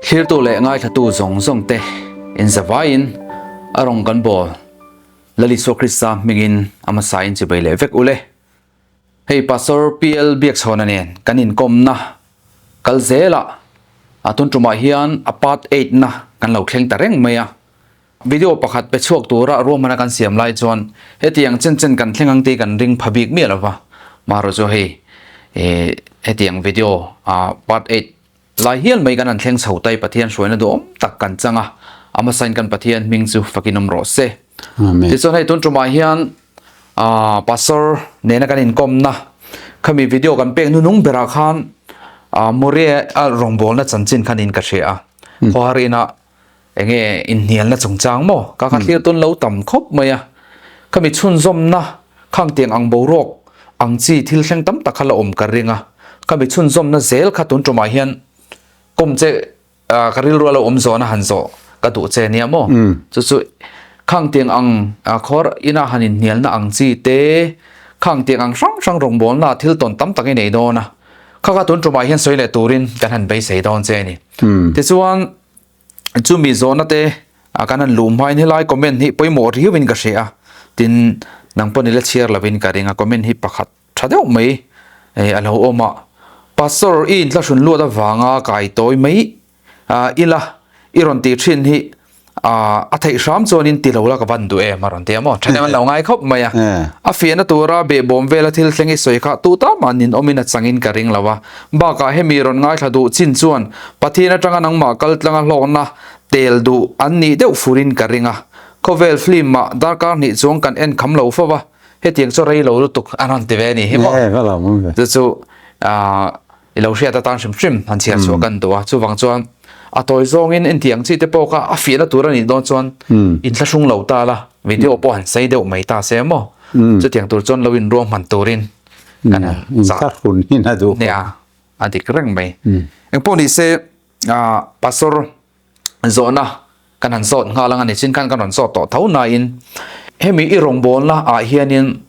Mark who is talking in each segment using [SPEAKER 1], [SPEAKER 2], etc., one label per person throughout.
[SPEAKER 1] Thlirtu leh ngaithlatu zawng zawng te inzavaiin a rawn kan bawl Lal Isua Krista hmingin a hmasain chibei leh vek ule. Hei Pastor PL Biakchhawna nen kan inkawmna kal zelah a tun tumah hian a part eight na kan lo thleng ta reng mai a. Video pakhat pe chhuak tura ruahmana kan siam lai chuan hetiang chen chen kan thleng ang tih kan ring pha bik miah lova. Marawh chu hei hetiang video part eight Lai hial mai kan han thleng chho tai Pathian hruaina duhawm tak kan chang a, a hmasain kan Pathian hming chu fakin awm rawh se.
[SPEAKER 2] Amen.
[SPEAKER 1] Tichuan hei tun tumah hian Pastor nena kan inkawmna khami video kan pek nunung berah khan Moriah a rawngbawlna chanchin khan in ka hria a. Khawhar inah Enge inhnialna chungchang maw? Ka kha thlir tawn lo tam khawp mai a. Khami chhunzawmna khang tiang ang boruak ang chi thil thleng tam tak kha la awm ka ring a. Khami chhunzawmna zel kha tun tumah hian kawm che ka rilru a lo awm zawhna han zawh ka duh che nia maw? Chu chu khang tiang ang khawr ina han inhnialna ang chi te, khang tiang ang hrang hrang rawngbawlna thil tawn tam tak i nei dawn a. Kha kha tun tumah hian sawi leh turin kan han beisei dawn che a ni. Tichuan. Chumi zawhna te kan han luh hmain helai comment hi pawimawh riauin ka hria a, tin nang pawh nila chhiar lovin ka ring a, comment hi pakhat tha deuh mai a lo awm a, Pastor i inthlahrun luat avanga kai tawi mai ila i rawn tih thin hi a theih hram chuanin ti lo la ka van duh em a rawn ti a maw, thahnem an lo ngai khawp mai a, a fiahna tura behbawm vela thil thleng i sawi kha tu ta mah ninawmin a changin ka ring lo a. Bakah hemi rawn ngaithla duh chin chuan Pathian atanga nangmah kal tlanga hlawkna tel duh an nih deuh furin ka ring a. Khawvel film ah darkar hnih chuang kan en kham lo fo va, hetiang chu rei lo lutuk an rawn ti ve a ni hi maw? Chu chu i lo hriat atan hrim hrim han chhiar chhuah kan duh a, chuvang chuan a tawi zawngin entiang chi te pawh kha a fiahna tur a nih dawn chuan inthlahrung lo ta la, video pawh han sei deuh mai ta se maw? Chutiang tur chuan lo inruahman turin kan
[SPEAKER 2] zah hun hi na duh
[SPEAKER 1] nia a dik reng mai engpawh ni se pastor zawhna kan han zawt nghal ang ani chin khan kan rawn zawt tawh tho nain hemi i rawngbawlna ah hianin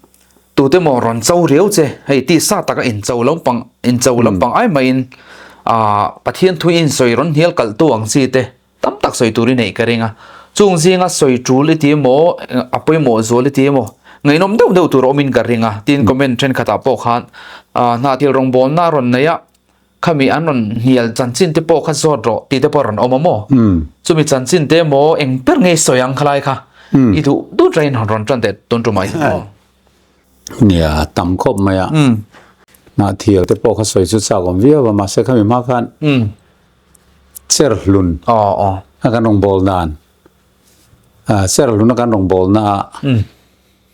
[SPEAKER 1] tute maw rawn cho riau che hei tisa taka in cho lampang in cho lampang ai maiin Pathian thu in sawi rawn hnial kalh tu ang chi te Tam tak sawi tur i neih ka ring a, chung zinga sawi tul i ti emaw, a pawimawh zual i ti emaw, ngaihnawm deuh deuh tur a awmin ka ring a, tin comment thenkhatah pawh khan hna thil rawngbawlna a rawn nei a, khami an rawn hnial chanchin te pawh kha zawt rawh tih te pawh a rawn awm a maw? Chumi chanchin te emaw eng ber nge i sawi ang khalai kha i duh dut raiin han rawn tan teh tun tumah hi maw?
[SPEAKER 2] Nia, tam khawp mai a, hna thil te pawh kha sawi chu chak awm viau a, mahse khami hma khan Cherhlun a kan rawngbâwl dan, Cherhlun a kan rawngbâwl na ah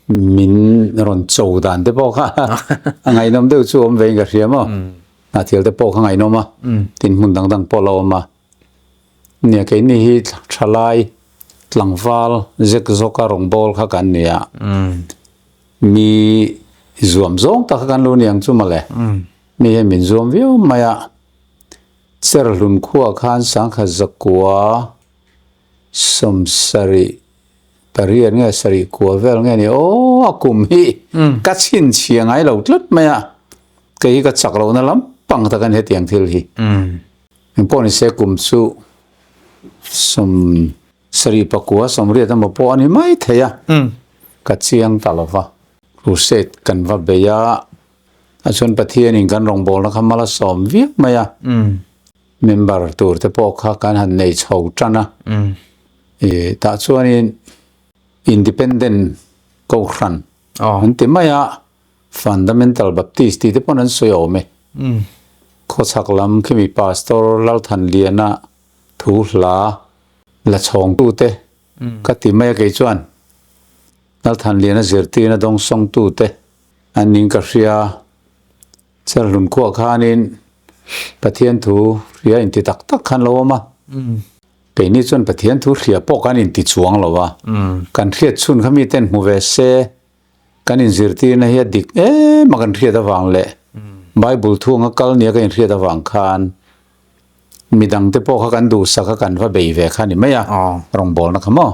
[SPEAKER 2] min rawn cho dan te pawh kha a ngaihnawm deuh chu awm ve in ka hria maw? Hnahthial te pawh kha ngaihnawm a, tin hmun dang dang pawh a la awm a. Nia keini hi thalai tlangval zek zawka rawngbâwl kha kan ni a, mi zuam zawng tak kha kan lo ni ang chu mawle. Mi hian min zuam viau mai a. Cherhlun khuah khan sangkhat zakua sawmsarih pariat nge sarih kua vel nge ni aw a kum hi ka chhinchhia ngai lo tlat mai a, kei hi ka chak lohna lampang tak a ni hetiang thil hi. Engpawh ni se kum chu sawmsarih pakua sawmriat emaw pawh a ni mai thei a, ka chiang ta lo va. Crusade kan va bei a. A chuan Pathianin kan rawngbawlna kha mal a sawm viau mai a, member tur te pawh kha kan han nei chho tan a, ih tah chuanin Independent Kohhran an ti mai a, Fundamental Baptist tih te pawn an sawi awm e. Khawchhak lam khimi Pastor Lalthanliana thu hla la chhawngtute ka ti mai a kei chuan Lalthanliana zirtirna dawngsawngtute An ning ka hria. Cherhlun khuah khanin Pathian thu hria inti tak tak khan lo awm a. Keini chuan Pathian thu hria pawh kan inti chuang lo a. Kan hriat chhun kha miten hmu ve se, kan inzirtirna hi a dik em a kan hriat avang leh Bible thu anga kal nia ka inhriat avang khan midangte pawh kha kan duhsak a kan va bei ve kha a ni mai a, rawngbawlna kha maw.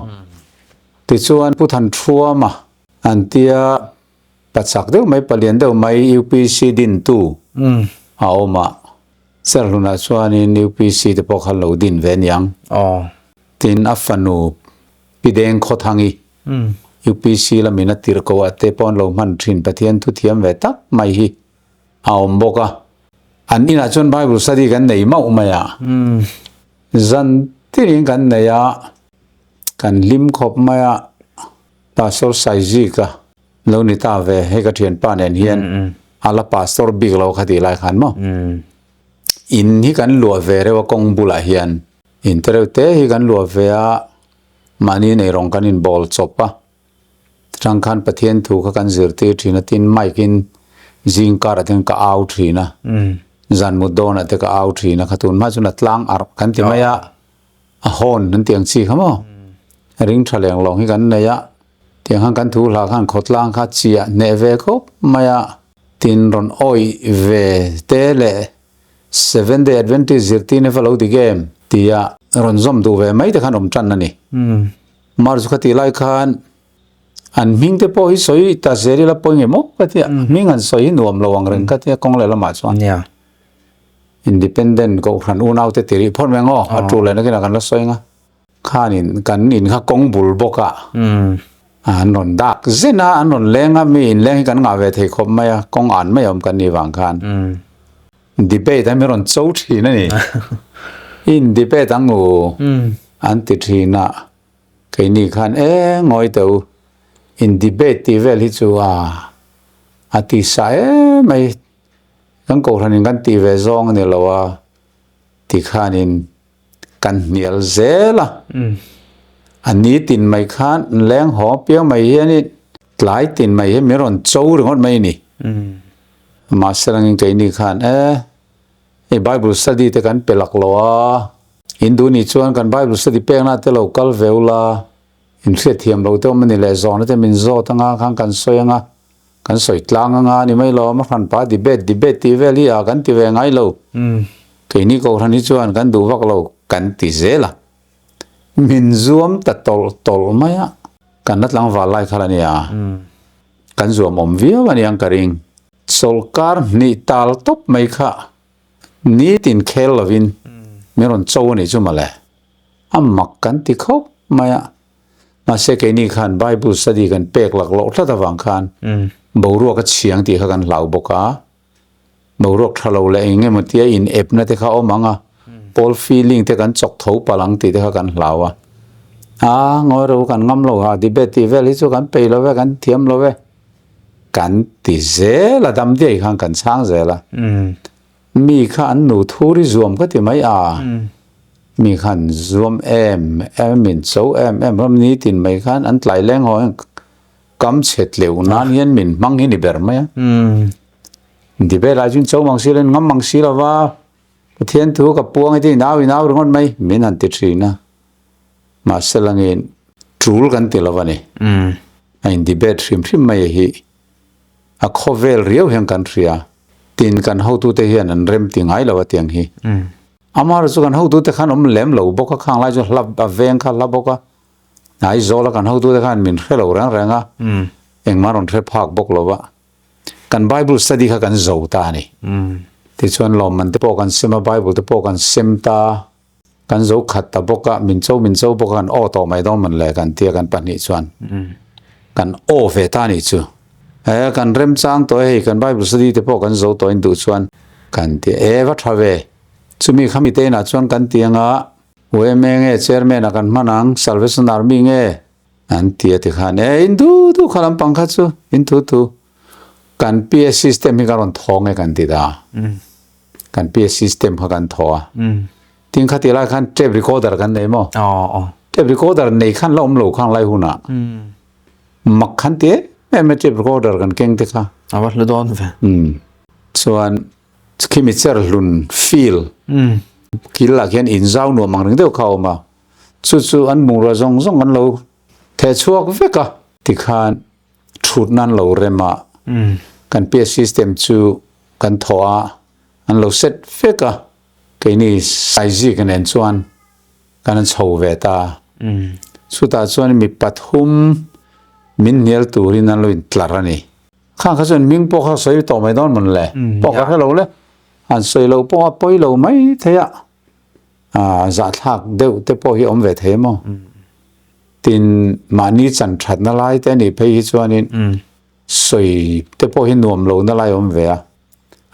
[SPEAKER 2] Tichuan Pu Thanthuama an tia. Pachak deuh mai, palian deuh mai UPC dintu a awm a. Cherhlunah chuanin UPC te pawh kha lo din ve aniang. Tin, a fanu Pi Deng Khawthangi, UPC lamin a tirh ko ah te pawh an lo hman thin Pathian thuthiam ve tak mai hi a awm bawk a. An inah chuan Bible study kan nei mauh mai a. Zan tirin kan nei a, kan hlim khawp mai a. Pastor Saizika lo ni ta ve, hei ka thianpa nen hian a la pastor bik lo kha tih lai khan maw. In hi kan luah ve reuh a kawng bulah hian in te reuh te hi kan luah ve a, mahni nei rawng kan inbawl chawp a. Chutang khan Pathian thu kha kan zirtir thin a, tin mic in zing karah te ka au thin a, zan mut dawnah te ka au thin a, kha tun hma chuan a tlang arh kan ti mai a, a hawn an tih ang chi kha maw, ring tha leng lawng hi kan nei a, tiang khan kan thu hla khan khawtlang kha chiah hneh ve khawp mai a, tin rawn awih ve te leh Seventh Day Adventist zirtirna va lo dik em tia rawn zawm duh ve mai te khan awm tan a ni. Mar chu khatih lai khan an hming te pawh hi sawi ta zel ila pawi nge maw ka tia hming an sawi hi nuam lo ang reng ka tia kawng leh lamah chuan Independent Kohhran unau te ti rih phawt mai ang aw a tul leh nakinah kan la sawi ang a khanin kan in kha kawng bul bawk a an rawn dak zen a an rawn leng a mi inleng hi kan ngah ve thei khawp mai a kawng an mai awm kan nih vang khan debate an min rawn cho thin a ni in debate ang u an ti thin a keini khan e ngawi teh u in debate tih vel hi chu a a ti sa em mai kan kohhran in kan tih ve zawng a ni lo a ti khanin kan hnial zel a a ni tin mai khan leng haw piang mai hianin tlai tin mai hi min rawn cho ringawt mai a ni. Mahse rangin keini khan e hei Bible study te kan pe lak lo a, in duh nih chuan kan Bible study pekna te lo kal ve ula, in hriatthiam lo te awm a ni leh zawhna te min zawt anga khan kan sawi anga, kan sawi tlang anga ni mai lo, a hranpa debate debate tih vel hi a kan ti ve ngai lo, keini kohhran hi chuan kan duh vak lo kan ti zel a, min zuam ta tawlh tawlh mai a, kan la tlangval lai kha la nia. Kan zuam awm viau a niang ka ring. Sawlkar hnih tal tawp mai kha nitin khel lovin min rawn cho a nih chu mawle. A mak kan ti khawp mai a. Mahse keini khan Bible study kan pek lak loh tlat avang khan boruak a chhiang tih kha kan hlau bawk a. Boruak tha lo leh eng emaw tia in epna te kha awm ang a, pawl feeling te kan chawk tho palh ang tih te kha kan hlau a. A ngawi ro kan ngam lo ha, debate tih vel hi chu kan peih lo ve, kan thiam lo ve. Kan ti zel a, dam diai khan kan chhang zel a. Mi kha an nu thur i zuam ka ti mai a, mi khan zuam em em min cho em em ram nitin mai khan an tlai leng haw ang. Kam chhe tleuh nan hian min hmang hi ni ber mai a. Debate lai chuan cho mang si lo in ngam mang si lo va, Pathian thu ka puang hi tin au in au ringawt mai min han ti thin a. Mahse langin tul kan ti lo a ni. A in debate hrim hrim mai hi a khawvel riau hian kan hria. Tin kan hotute hian an rem ti ngai lo a tiang hi. Amaherawhchu chu kan hotute khan awm lem lo bawk a, khang lai chu hla a veng kha hla bawk a. Aizawl a kan hotute khan min hre lo reng reng a, engmah rawn hre phak bawk lo va. Kan Bible study kha kan zo ta a ni. Tichuan lawmman te pawh kan sem a, Bible te pawh kan sem ta, kan zo khat ta bawk a, min cho min cho bawk a, kan aw tawh mai dawn man le kan tia kan pahnih chuan kan aw ve ta a nih chu. E kan remchang tawh e hei kan Bible study te pawh kan zo tawh in duh chuan kan ti e va tha ve. Chumi khami te inah chuan kan ti anga UMA nge chairman a kan hman ang, Salvation Army nge an ti a tikhan e in du du kha lampang kha chu in thu thu kan PA system hi kan rawn thaw nge kan ti ta kan PA system kha kan thaw a tin kha ti lai khan tape recorder kan nei maw tape recorder nei khan la awm lo khang lai hunah mak khan ti em em a tape recorder kan keng te kha
[SPEAKER 1] a va hlu dawn ve
[SPEAKER 2] chuan Khimi cher hlun field kil ah khian inzau nuam ang reng deuh kha a awm a, chu chu an bungrua zawng zawng an lo theh chhuak vek a. Tikhan thutna an lo rem a, kan PA system chu kan thawh a, an lo set vek a, keini Saizik nen chuan kan han chho ve ta. Chutah chuan mi pathum min hnial turin an lo intlar a ni. Khang kha chuan hming pawh kha sawi tawh mai dawn mawn le, pawh ka hre lo le. Han sawi loh pawh a pawi lo mai thei a, zahthlak deuh te pawh hi a awm ve thei maw? Tin, mahni chan thatna lai te a nih phei hi chuanin sawi te pawh hi nuam lohna lai a awm ve a,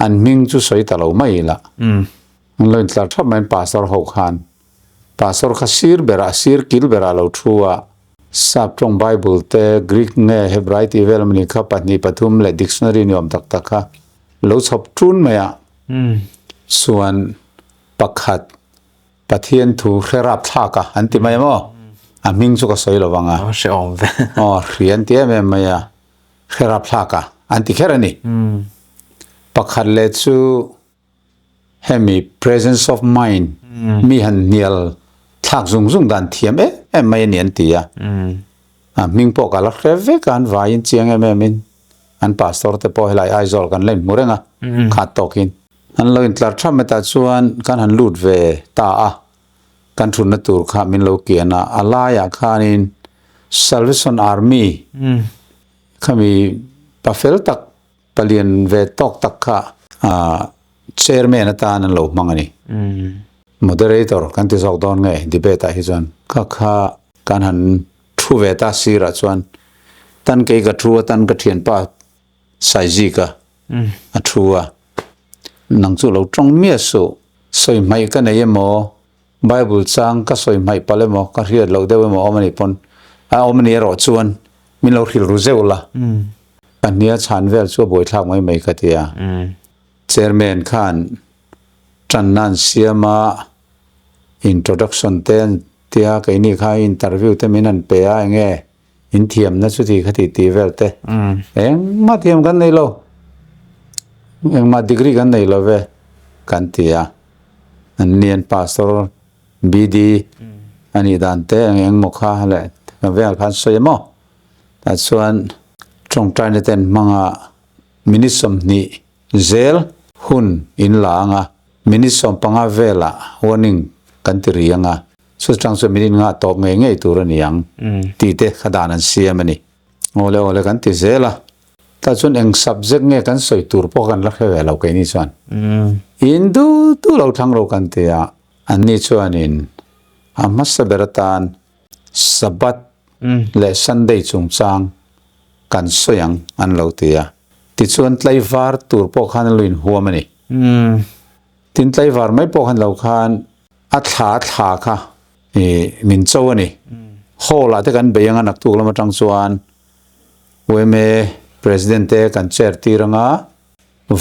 [SPEAKER 2] an hming chu sawi ta lo mai ila. An lo intlar thap mai pastor ho khan pastor kha sir berah sir kil berah lo thu a, Sap tawng Bible te Greek nge Hebrai tih vel amawni kha pahnih pathum leh dictionary ni awm tak tak kha lo chhawp ṭun mai a, chuan pakhat Pathian thu hre rap thlak a an ti mai maw? A hming chu ka sawi lo vang a.
[SPEAKER 1] Hre awm ve.
[SPEAKER 2] Aw hri an ti em em mai a, hre rap thlak a an ti kher a ni. Pakhat leh chu Hemi presence of mind mi han hnial thlak zung zung dan thiam em em mai a ni an ti a. A hming pawh ka la hre vek a, an vaiin chiang em em in an pastor te pawh helai Aizawl kan la inhmu reng a, khat tawkin. An lo intlar thap mai tah chuan kan han lut ve ta a, kan thutna tur kha min lo kian a, a laiah khanin Salvation Army khami pafel tak Palian ve tawk tak kha chairman atan an lo hmang a ni. Moderator kan ti zawk dawn nge debate ah hi chuan kha kha kan han thu ve ta sirah chuan tan kei ka thu a tan ka thianpa Saizika a thu a nang chu lo tawng miah suh sawi hmaih ka nei emaw Bible chang ka sawi hmaih palh emaw ka hriat loh deuh emaw awm a nih pawn a awm a nih erawh chuan min lo hrilh ru zeuh la. Ka hnia chhan vel chu a buaithlak mai mai ka ti a. Chairman khan tanna an siam a, introduction te an tia, keini kha interview te min han pe a, enge in thiamna chuti khati tih vel te. Engmah thiam kan nei lo, engmah degree kan nei lo ve kan ti a. An ni an pastor BD a nih dan te eng engmaw kha leh vel kha an sawi a maw. Tah chuan tawngtaina ten hmanga minute 20 zel hun in la ang a, minute 15 velah warning kan ti ri ang a, chutang chuan minute nga tawp ngei ngei tur a ni ang tih te kha dan an siam a ni. Awle awle kan ti zel a, tah chuan eng subject nge kan sawi tur pawh kan la hre ve lo keini chuan in duh duh lo thlang lo kan ti a, anni chuanin a hmasa ber atan Sabbath leh Sunday chungchang kan sawi ang an lo ti a. Tichuan tlaivar tur pawh khan an lo inhuam a ni. Tin tlaivar mai pawh khan lo khan a thla a thla kha min cho a ni. Hall ah te kan bei anga naktuk lam atang chuan yma President te kan chair tir anga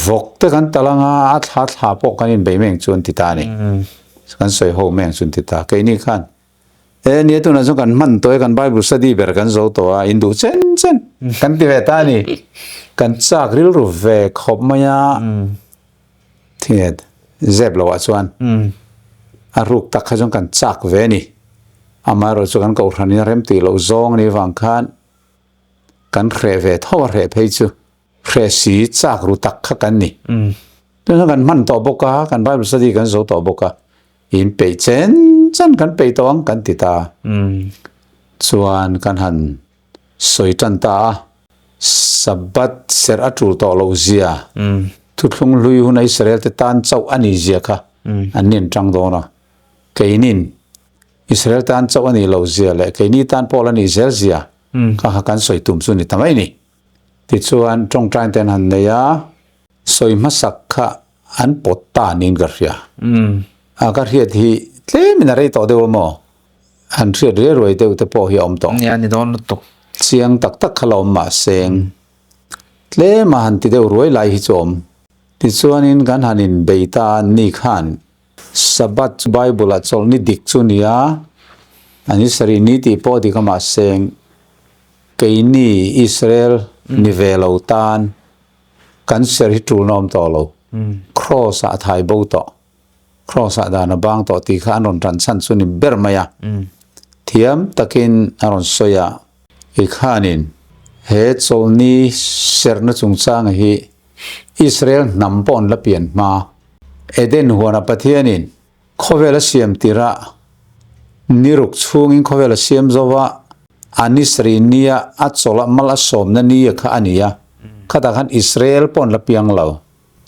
[SPEAKER 2] vawk te kan tal anga a thla a thla pawh kan inbei mai ang chu an ti ta a ni. Kan sawi ho mai ang chu an ti ta. Keini khan E nia tunah chuan kan hman tawh e, kan Bible study ber kan zo tawh a, in duh chen chen kan ti ve ta a ni. Kan chak rilru ve khawp mai a, tinge zep loh ah chuan a ruk tak kha chuan kan chak ve a ni. Amaherawhchu chu kan kohhran in a rem tih loh zawng a nih avang khan kan hreh ve tho a, hreh phei chu hreh si chak ru tak kha kan ni. Tunah kan hman tawh bawk a, kan Bible study kan zo tawh bawk a, In peih chen chen kan peih tawh ang kan ti ta. Chuan kan han sawi tan ta a, Sabbath serh a tul tawh loh zia, thuthlung hlui huna Israel te tan chauh a nih zia kha an nin tang dawn a. Keinin Israel tan chauh a nih loh zia leh keini tan pawh la nih zel zia kha kha kan sawi tum chu ni ta mai ni. Tichuan tawngtain te an han nei a, sawi hmasak kha an pawt ta niin ka hria. A ka hriat hi tlemin a rei tawh deuh a maw? Han hriat riai ruai deuh te pawh hi a awm tawh.
[SPEAKER 1] Nia ni dawn lutuk.
[SPEAKER 2] Chiang tak tak kha la awm mah seng. Tlema han ti deuh ruai lai hi chu awm. Tichuanin kan han inbei ta a ni khan Sabbath chu Bible ah chawlhni dik chu nia, a ni sarih ni tih pawh dik a mah seng. Keini Israel ni ve lo tan Kan ser hi tul nawm tawh lo. Kraws ah a thai bo tawh. Kraws ah dan a bang tawh tih kha an rawn tan chhan chu ni ber mai a. Thiam takin a rawn sawi a. I khanin he chawlhni serhna chungchanga hi Israel hnam pawh an la pian hma. Eden huana Pathianin Khawvel a siam tirah niruk chhungin khawvel a siam zo va, a ni sarih nia a chawlh a mal a sawmna nia kha a ni a, khatah khan Israel pawh an la piang lo.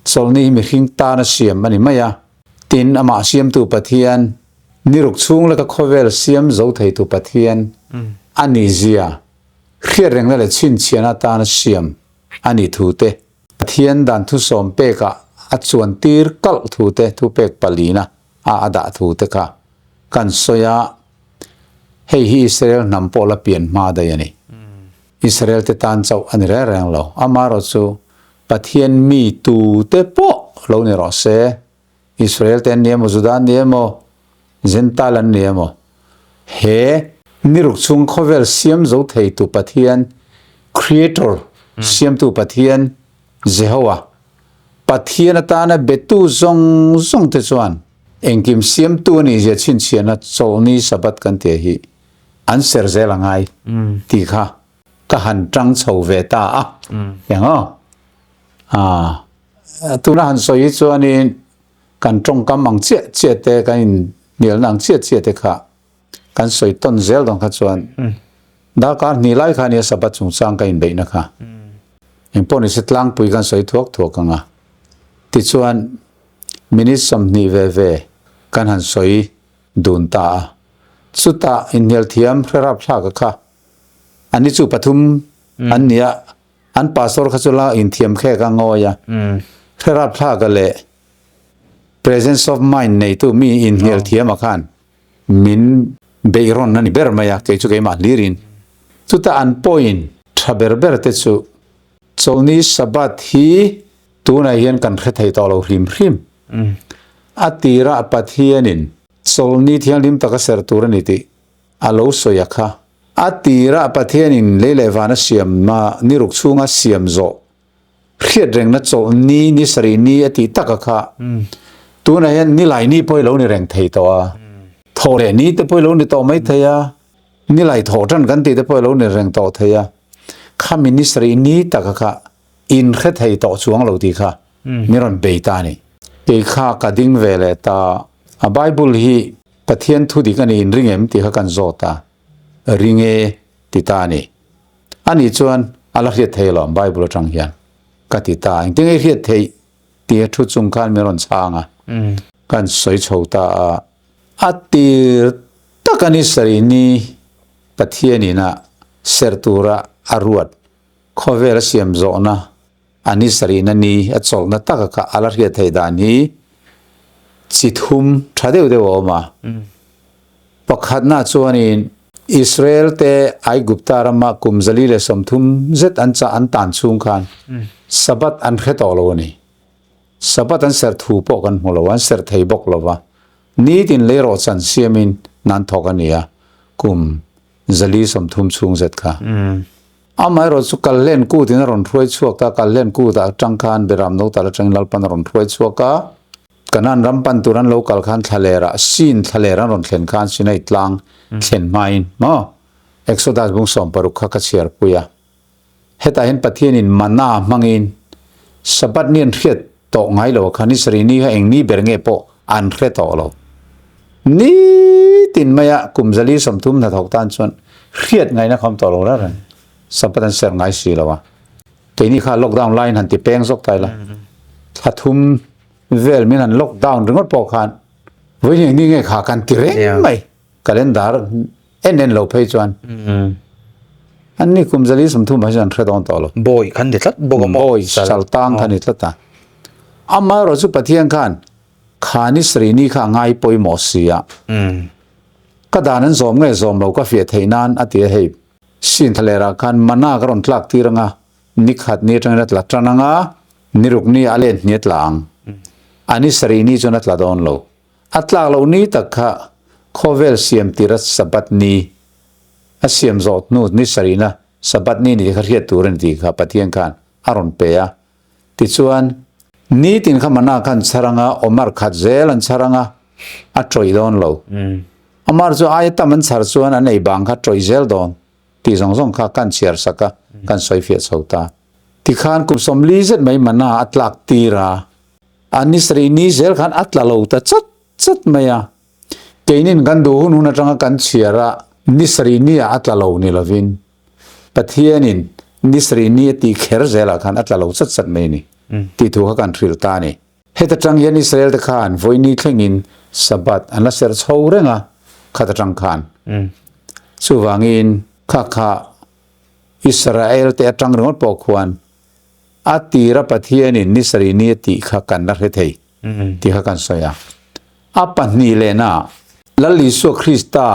[SPEAKER 2] Chawlhni hi mihring tana siam a ni mai a, tin amah siamtu Pathian, ni ruk chhung leka khawvel siam zo theitu Pathian a nih zia hriat rengna leh chhinchhiahna atana siam a nih thu te, Pathian dan thusawm pekah a chuan tir kalh thu te, thupek palina a a dah thu te kha kan sawi a, hei hi Israel hnam pawh la pian hma daih a ni. Israel te tan chauh a ni reng reng lo, amaherawh chu Pathian mi tu te pawh lo ni rawh se, Israel te an ni emaw, Juda an ni emaw, Gentile an ni emaw, he ni ruk chung khawvel siam zo theitu Pathian, Creator, siamtu Pathian, Jehovah, Pathian atana betu zawng zawng te chuan engkim siamtu a nihzia chhinchhiahna Chawlhni Sabbath kan tih hi an ser zel a ngai tih kha ka han tang chho ve ta a. Eng aw? Tuna han sawi hi chuanin kan tawngkam ang chiah chiah te, kan inhnialna ang chiah chiah te kha kan sawi tawn zel dawn kha chuan darkar hnih lai kha ania Sabbath chungchang ka inbeihna kha. Engpawh nise tlangpui kan sawi thuak thuak ang a. Tichuan minute 20 ve ve kan han sawi dun ta a. Chutah inhnial thiam hre rap thlak a kha. Ani chu pathum an ni a, an pastor kha chu la inthiam khek a ngawi a. Hre rap thlak a leh presence of mind neitu mi inhnial thiam a khan min beih rawn a ni ber mai a, kei chu keimah hlirin. Chutah an pawhin tha ber ber te chu Chawlhni Sabbath hi tunah hian kan hre thei tawh lo hrim hrim. A tirah Pathianin Chawlhni thianghlim taka ser tur a ni tih a lo sawi a kha. A tirah Pathianin lei leh van a siamna ni ruk chhunga siam zawh hriat rengna chawlh ni ni sarih ni a tih tak a kha. Tunah hian nilai ni pawh i lo ni reng thei tawh a, thawh leh ni te pawh i lo ni tawh mai thei a, nilai thawh tan kan tih te pawh i lo ni reng tawh thei a. Khami ni sarih ni tak a kha in hre thei tawh chuang lo tih kha min rawn bei ta a ni. Kei kha ka ding ve leh ta a, Bible hi Pathian thu dik a ni in ring em tih kha kan zawt a, ring e ti ta a ni. Ani chuan a la hriat thei alawm Bible atang hian ka ti ta. Engtin nge i hriat theih tih a thu chung khan min rawn chhang a, kan sawi chho ta a. A tir tak a ni sarih ni Pathianin a serh tura a ruat khawvel a siam zawhna A ni sarihna ni a chawlhna taka kha a la hriat theih dan hi chi thum tha deuh deuh a awm a. Pakhatna chuanin Israel te Aigupta rama kum 130 zet an chah an tan chhung khan Sabbath an hre tawh lo a ni. Sabbath an serh thu pawh kan hmu lo, an serh thei bawk lo va. Nitin leirawhchan siamin nan thawk a ni a, kum 130 chhung zet kha. Amaherawh chu Kalhlen kut in a rawn hruai chhuak a, Kalhlen kut ah atang khan Beram no tal atangin Lalpan a rawn hruai chhuak a, Kanan ram pan tur an lo kal khan thlaler ah Sin thlaler an rawn thlen khan Sinai tlang thlen hmain maw Exodus bung 16 kha ka chhiar pui a. Hetah hian Pathianin mana hmangin Sabbath ni an hriat tawh ngai lo a kha, ni sarih ni kha eng ni ber nge pawh an hre tawh lo. Nitin maia kum 130 hnathawk tan chuan hriat ngaihna kha awm tawh lo reng reng. Sabbath an serh ngai si lo a. Keini kha lockdown laiin han ti peng zawk ta ila, thla thum vel min han lockdown ringawt pawh khan vawiin eng ni nge kha kan ti reng mai. Calendar en en lo phei chuan an ni kum 130 ah hian an hre dawn tawh lo.
[SPEAKER 1] Bawi khan ni tlat bawk a maw?
[SPEAKER 2] Bawi sal tang kha ni tlat a. Amaherawh chu Pathian khan kha ni sarih ni kha a ngai pawimawh si a. Ka dan an zawm nge zawm lo ka fiah theih nan a ti a hei. Sin thlalerah khan mana ka rawn tlak tir anga ni khat ni atangin a tla tan anga ni ruk ni a len hni a tla ang. A ni sarih ni chuan a tla dawn lo. A tlak loh ni tak kha khawvel siam tira Sabbath ni a siam zawh hnu ni sarihna Sabbath ni ni kha hriat tur a ni tih kha Pathian khan a rawn pe a. Tichuan, nitin kha mana khan chhar anga Omar khat zel an chhar anga a tawih dawn lo. Omar chu aia tam an chhar chuan an ei bang kha tawih zel dawn tih zawng zawng kha kan chhiar sak a, kan sawi fiah chho ta. Tikhan kum 40 zet mai mana a tlak tir a. A ni sarih ni zel khan a tla lo ta chat chat mai a. Keinin kan duh hun hun atanga kan chhiar a, ni sarih ni ah a tla lo ni lovin Pathianin ni sarih ni a tih kher zelah khan a tla lo chat chat mai a ni. tih thu kha kan hrilh ta a ni. Heta tang hian Israel te khan vawiini thlengin Sabbath an la serh chho reng a, khat atang khan. Chuvangin kha kha Israel te atang ringawt pawh khuan a tira Pathianin ni sarih ni a tih kha kan la hre thei tih kha kan sawi a. A pahnih lehna Lal Isua Krista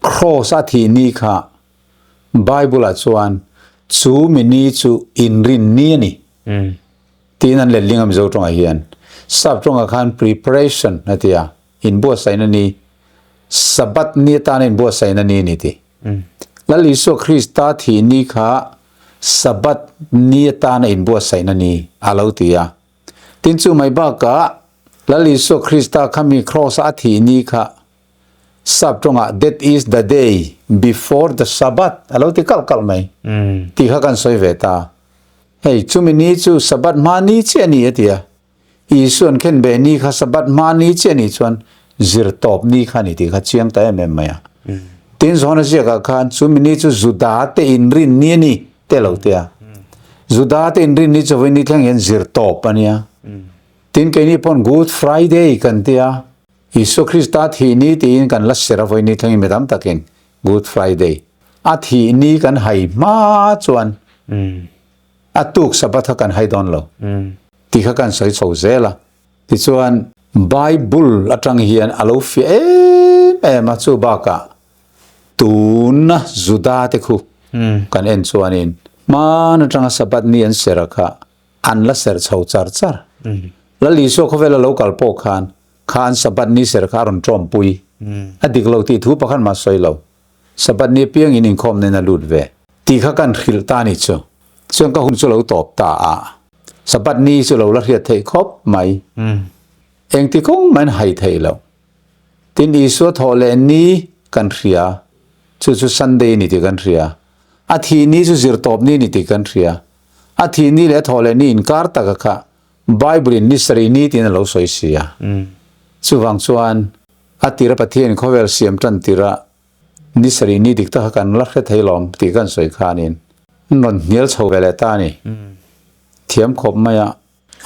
[SPEAKER 2] Kraws a thih ni kha Bible-ah chuan chu mi ni chu inrin ni a ni tiin an letling a Mizo tawngah hian. Sap tawngah khan preparation a ti a, inbuatsaihna ni, Sabbath ni atana inbuatsaihna ni a ni ti. Lal Isua Krista thih ni kha Sabbath ni atana inbuatsaihna ni a lo ti a. Tin chu mai bakah Lal Isua Krista kha mi Kraws-a a thih ni kha Sap tawngah that is the day before the Sabbath a lo ti kalh kalh mai tih kha kan sawi ve ta. Hei chumi ni chu Sabbath hma ni chiah a ni a ti a. Isuan khenbeh ni kha Sabbath hma ni chiah a nih chuan zir tawp ni kha a ni tih kha chiang ta em em mai a. Tin Johana ziakah khan chumi ni chu Juda te inrin ni a ni te lo ti a. Juda te inrin ni chu vawi ni thleng hian zir tawp a nia. Tin keini pawn Good Friday kan ti a. Isua Krista thih ni tiin kan la ser a vawi ni thlengin mi tam takin Good Friday a thih ni kan hai hma chuan a tuk Sabbath kha kan hai dawn lo tih kha kan sawi chho zel a. Tichuan Bible atang hian a lo fiah em em a, chu bakah tuna Juda te khu kan en chuanin hman atanga Sabbath ni an ser a kha an la ser chho char char. Lal Isua khawvela lo kal pawh khan kha an Sabbath ni ser kha a rawn tawmpui. A dik lo tih thu pakhat mah sawi lo. Sabbath ni apiangin inkhawm nen a lut ve. Tih kha kan hrilh ta ni chu. Chuan ka hun chu lo tawp ta a. Sabbath ni chu lo la hriat theih khawp mai. Engti kawng mahin hai theih loh. Tin Isua thawh leh ni kan hria. Chu chu Sunday ni tih kan hria. A thih ni chu zirtawp ni ni tih kan hria. A thih ni leh a thawh leh ni inkar taka kha Bible in ni sarih ni tiin a lo sawi si a. Chuvang chuan a tira Pathian khawvel siam tan tira ni sarih ni dik tak kha kan la hre thei lawm tih kan sawi khanin an rawn hnial chho ve leh ta a ni. Thiam khawp mai a,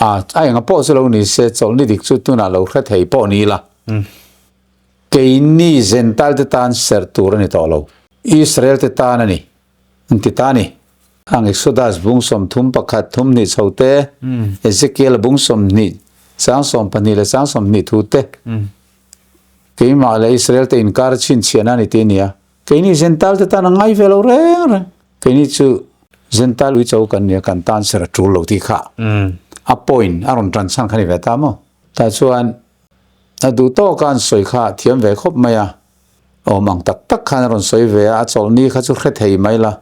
[SPEAKER 2] a a enga pawh chu lo ni se chawlh ni dik chu tunah lo hre thei pawh ni ila. Keini Gentile te tan serh tur a ni tawh lo. Israel te tan a ni. An ti ta a ni. Ang Exodus bung 31 32 chho te, Ezekiel bung 20 chang 12 leh chang 20 thu te, keimah leh Israel te inkar chhinchhiahna a ni tih a ni a. Keini Gentile te tan a ngai ve lo reng reng. Keini chu Gentile uicho kan ni a, kan tan ser a tul lo tih kha a point a rawn tan chhan kha ni ve ta maw? Tah chuan a duh tawka an sawi kha thiam ve khawp mai a. Awm ang tak tak khan a rawn sawi ve a, a chawlhni kha chu hre thei mai la,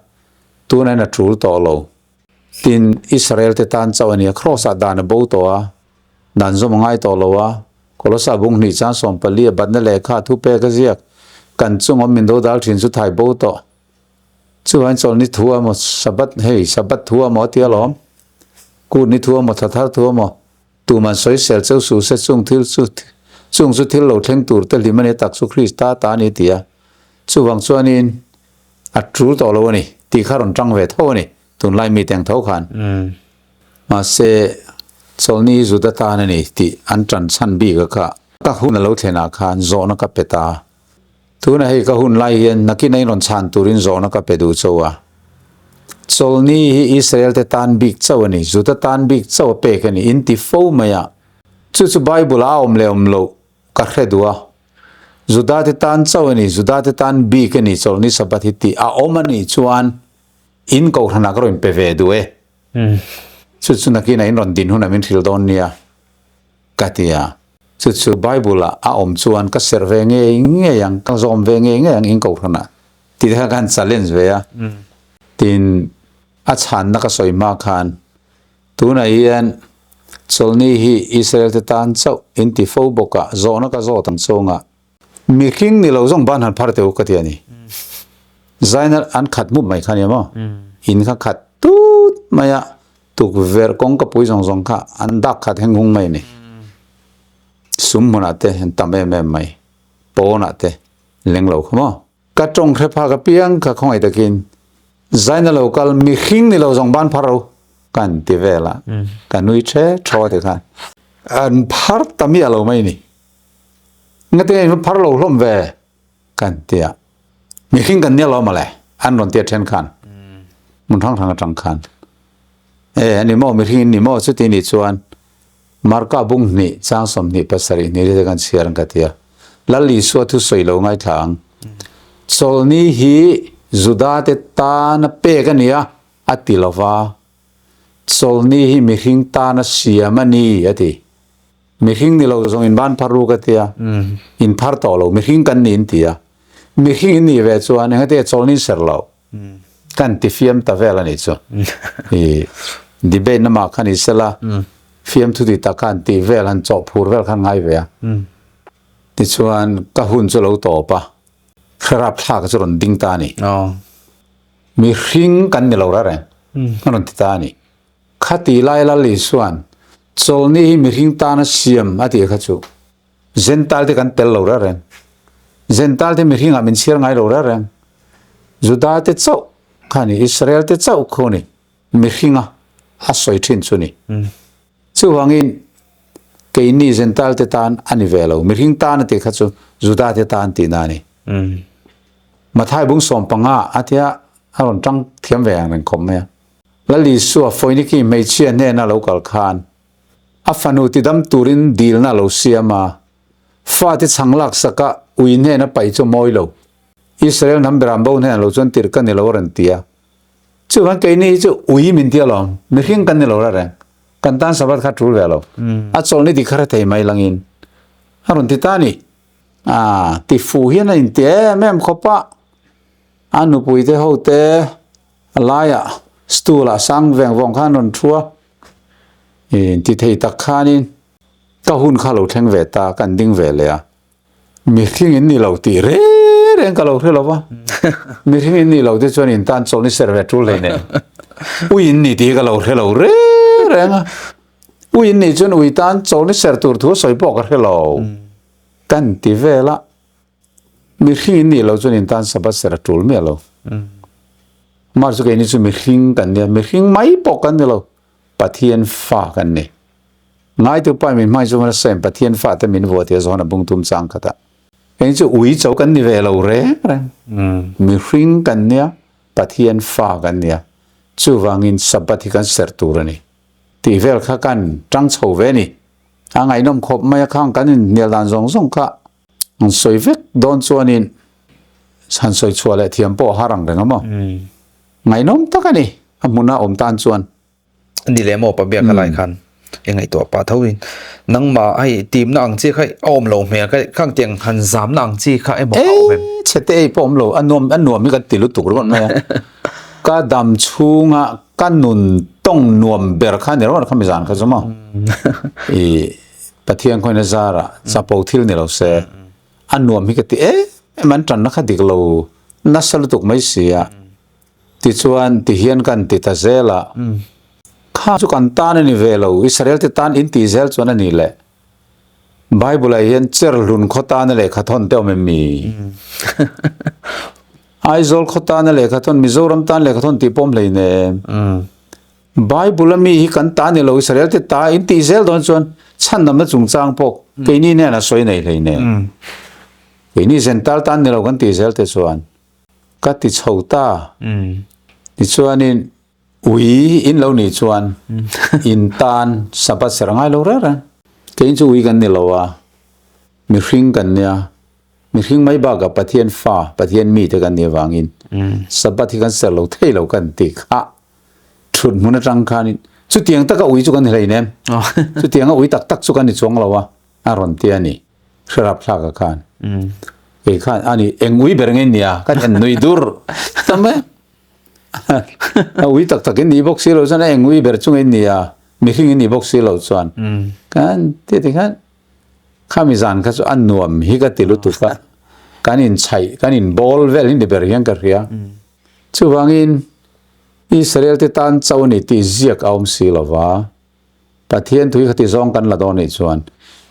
[SPEAKER 2] tunain a tul tawh lo. Tin, Israel te tan chauh a ni a, Kraws-ah dan a bo tawh a, dan zawm a ngai tawh lo a, Kolosa bung hnih chang 14 a batna lehkha thu pek a ziak, kan chung awm min dodal thin chu thai bo tawh. Chuvain chawlhni thu a maw, Sabbath, hei, Sabbath thu a maw a ti alawm, Kut ni thu a maw, Thla thar thu a maw, Tuman sawisel cheu suh se chung thil chu chung chu thil lo thleng tur te hlim a ni tak chu Krista ta a ni ti a. Chuvang chuanin a tul tawh lo a ni tih kha rawn tang ve tho a ni tunlai mite ang tho khan. Mahse chawlhni hi Juda tan a ni tih an tan chhan bik a kha ka hun a lo thlenah khan zawhna ka pe ta. Tuna hei ka hun lai hian nakin a inrawn chhan turin zawhna ka pe duh chauh a. Chawlhni hi Israel te tan bik chauh a ni, Juda tan bik chauh a pek a ni, in ti fo mai a. Chu chu Bible ah a awm leh awm loh ka hre duh a. Juda te tan chauh a ni, Juda te tan bik a ni Chawlhni Sabbath hi tih a awm a nih chuan in kohhranah ka rawn pe ve duh e. Chu chu nakin a inrawn din hunah min hrilh dawn nia. Ka ti a, chu chu Bible ah a awm chuan ka serh ve ngei ngei ang, ka zawm ve ngei ngei ang in kohhran ah tih te kha ka han challenge ve a. Tin, a chhanna ka sawi hma khan tunah hian chawlhni hi Israel te tan chauh in ti fo bawk a, zawhna ka zawt ang chungah Mihring ni lo zawng ban han phar teh u ka ti a ni. Zaina an khat mup mai kha nia maw? In kha khat tut mai a, tukverh kawngka pui zawng zawng kha an dak khat heng hung mai a ni. Sum hmunah te an tam em em mai, pawnah te leng lo kha maw? Ka tawng hre phak apiang kha khawngaih takin Zaina lo kal mihring ni lo zawng ban phar ro. Kan ti vel a, ka nui the thaw ti khan. An phar ta miah lo mai ni. Ngati nge in phar lo hlawm ve? Kan ti a. Mihring kan nia lo mawle, an rawn ti a then khan. Hmun hrang hrang atang khan. E, ani maw, mihring in ni maw? Chuti nih chuan Marka bung hnih, chang 27 hnih te kan chhiar ang ka ti a. Lal Isua thu sawi lo ngaithla ang. Chawlhni hi Juda te tana pek a ni a, a ti lo va. Chawlhni hi mihring tana siam a ni, a ti. Mihring ni lo zawng in ban phar ru ka ti a, in phar tawh lo, mihring kan ni in ti a. Mihring in nih ve chuan engati chawlhni in ser lo? Kan ti fiam ta vel a nih chu. I debate na mah kha ni sela, fiamthu ti tak khan tih vel han chawh phur vel khan ngai ve a. Tichuan ka hun chu lo tawp a, hre rapthlak chu rawn ding ta a ni. Mihring kan ni lo reng a rawn ti ta a ni. Khati lai Lal Isua'n chawlhni hi mihring tana siam a tih kha chu Zentail te kan tel lo reng. Zentail te mihringah min chhiar ngai lo reng. Juda te chauh kha ni, Israel te chauh khu ni mihringa a sawi thin chu ni. Chuvangin keini Zentail te tan a ni ve lo, mihring tan a tih kha chu Juda te tan tihna a ni. Mathai bung 15 a tia a rawn tang thiam ve ang reng khawp mai a. Lal Isua Foiniki hmeichhia hnena lo kal khan a fanu tidam turin dilna a lo siam a, fate chhang laksak a ui hnena paih chu mawi lo. Israel hnam beram bo hnenah lo chuan tirh ka ni lo a rawn ti a. Chuvang keini hi chu ui min ti alawm, mihring kan ni lo reng reng. Kan tan Sabbath kha tul ve lo. A chawlhni dik kha hre thei mai langin a rawn ti ta a ni. A ti fuh hian a inti em em khawp a, a nupui te ho te a laiah stool ah sang veng vawng khan rawn thu a, inti thei tak khanin ka hun kha lo thleng ve ta, kan ding ve leh a, mihring in ni lo tih reng reng ka lo hre lo va, mihring in ni lo te chuan in tan chawlhni ser ve tul hlei nen, ui in ni tih hi ka lo hre lo reng reng a, ui in nih chuan ui tan chawlhni ser tur thu a sawi pawh ka hre lo. Kan ti vel a, mihring in nih loh chuan in tan Sabbath ser a tul miah lo. Amah chu keini chu mihring kan nia, mihring mai pawh kan ni lo, Pathian fa kan ni. Ngaitu pa min hmai chu nasa Pathian fa te min vuah tia zawn a bung tum chang khat a. Keini chu ui cho kan ni ve lo reng reng. Mihring kan nia, Pathian fa kan nia. Chuvangin Sabbath hi kan ser tur a ni. Tih vel kha kan tang chho ve ni. A ngaihnawm khawp mai a khang kan inhnial dan zawng zawng kha han sawi vek dawn chuanin han sawi chhuah leh thiam pawh a har ang reng a maw? Ngaihnawm tak a ni a hmuna awm tan chuan.
[SPEAKER 1] Ni leh maw Pabiak a lai khan i ngaihtuah pah tho in nangmah hei timna ang chi kha a awm lo hmel kha khang tiang han zamna ang chi kha emaw a awm em?
[SPEAKER 2] Chhe te ei pawh awm lo a nuam a nuam hi kan ti lutuk ringawt mai a ka dam chhunga Ka nun tawng nuam ber kha ni rawh kha mi zan kha chu maw. I Pathian khawiin a zar a chapo thil ni lo se a nuam hi ka ti em em an tanna kha dik lo nasa lutuk mai si a. Tichuan tihian kan ti ta zel a kha chu kan tan a ni ve lo Israel te tan in tih zel chuan a ni leh. Bible ah hian Cherhlun khaw tana lehkha thawn te awm em mi? Aizawl khaw tana lehkha thawn, Mizoram tan lehkha thawn tih pawh awm hlei nem. Bible a mi hi kan ta ni lo, Israel te ta in tih zel dawn chuan chhandamna chungchang pawh keini nen a sawi nei hlei nem. Keini Gentile tan ni lo kan tih zel te chuan ka ti chho ta. Tichuanin Ui in lo nih chuan in tan Sabbath ser a ngai lo reng reng. Kein chu ui kan ni lo a, mihring kan nia, mihring mai bakah Pathian fa, Pathian mite kan nih avangin Sabbath hi kan ser lo thei lo kan ti kha thut hmun atang khanin chutiang taka ui chu kan ni hleinem, chutianga ui tak tak chu kan ni chuang lo a, a rawn ti a ni. Hre rapthlak a khan. Kei khan ani eng ui ber nge nia kan en nui dur ta mai. A ui tak tak in nih bawk si lo chuan a eng ui ber chung in ni a, mihring in nih bawk si lo chuan kan ti ti khan khami zan kha chu a nuam hi ka ti lutuk a, kan in chhaih kan in bawl vel hi ni ber hian ka hria. Chuvangin Israel te tan cho ni tih ziak a awm si lo va, Pathian tui khati zawng kan la dawn nih chuan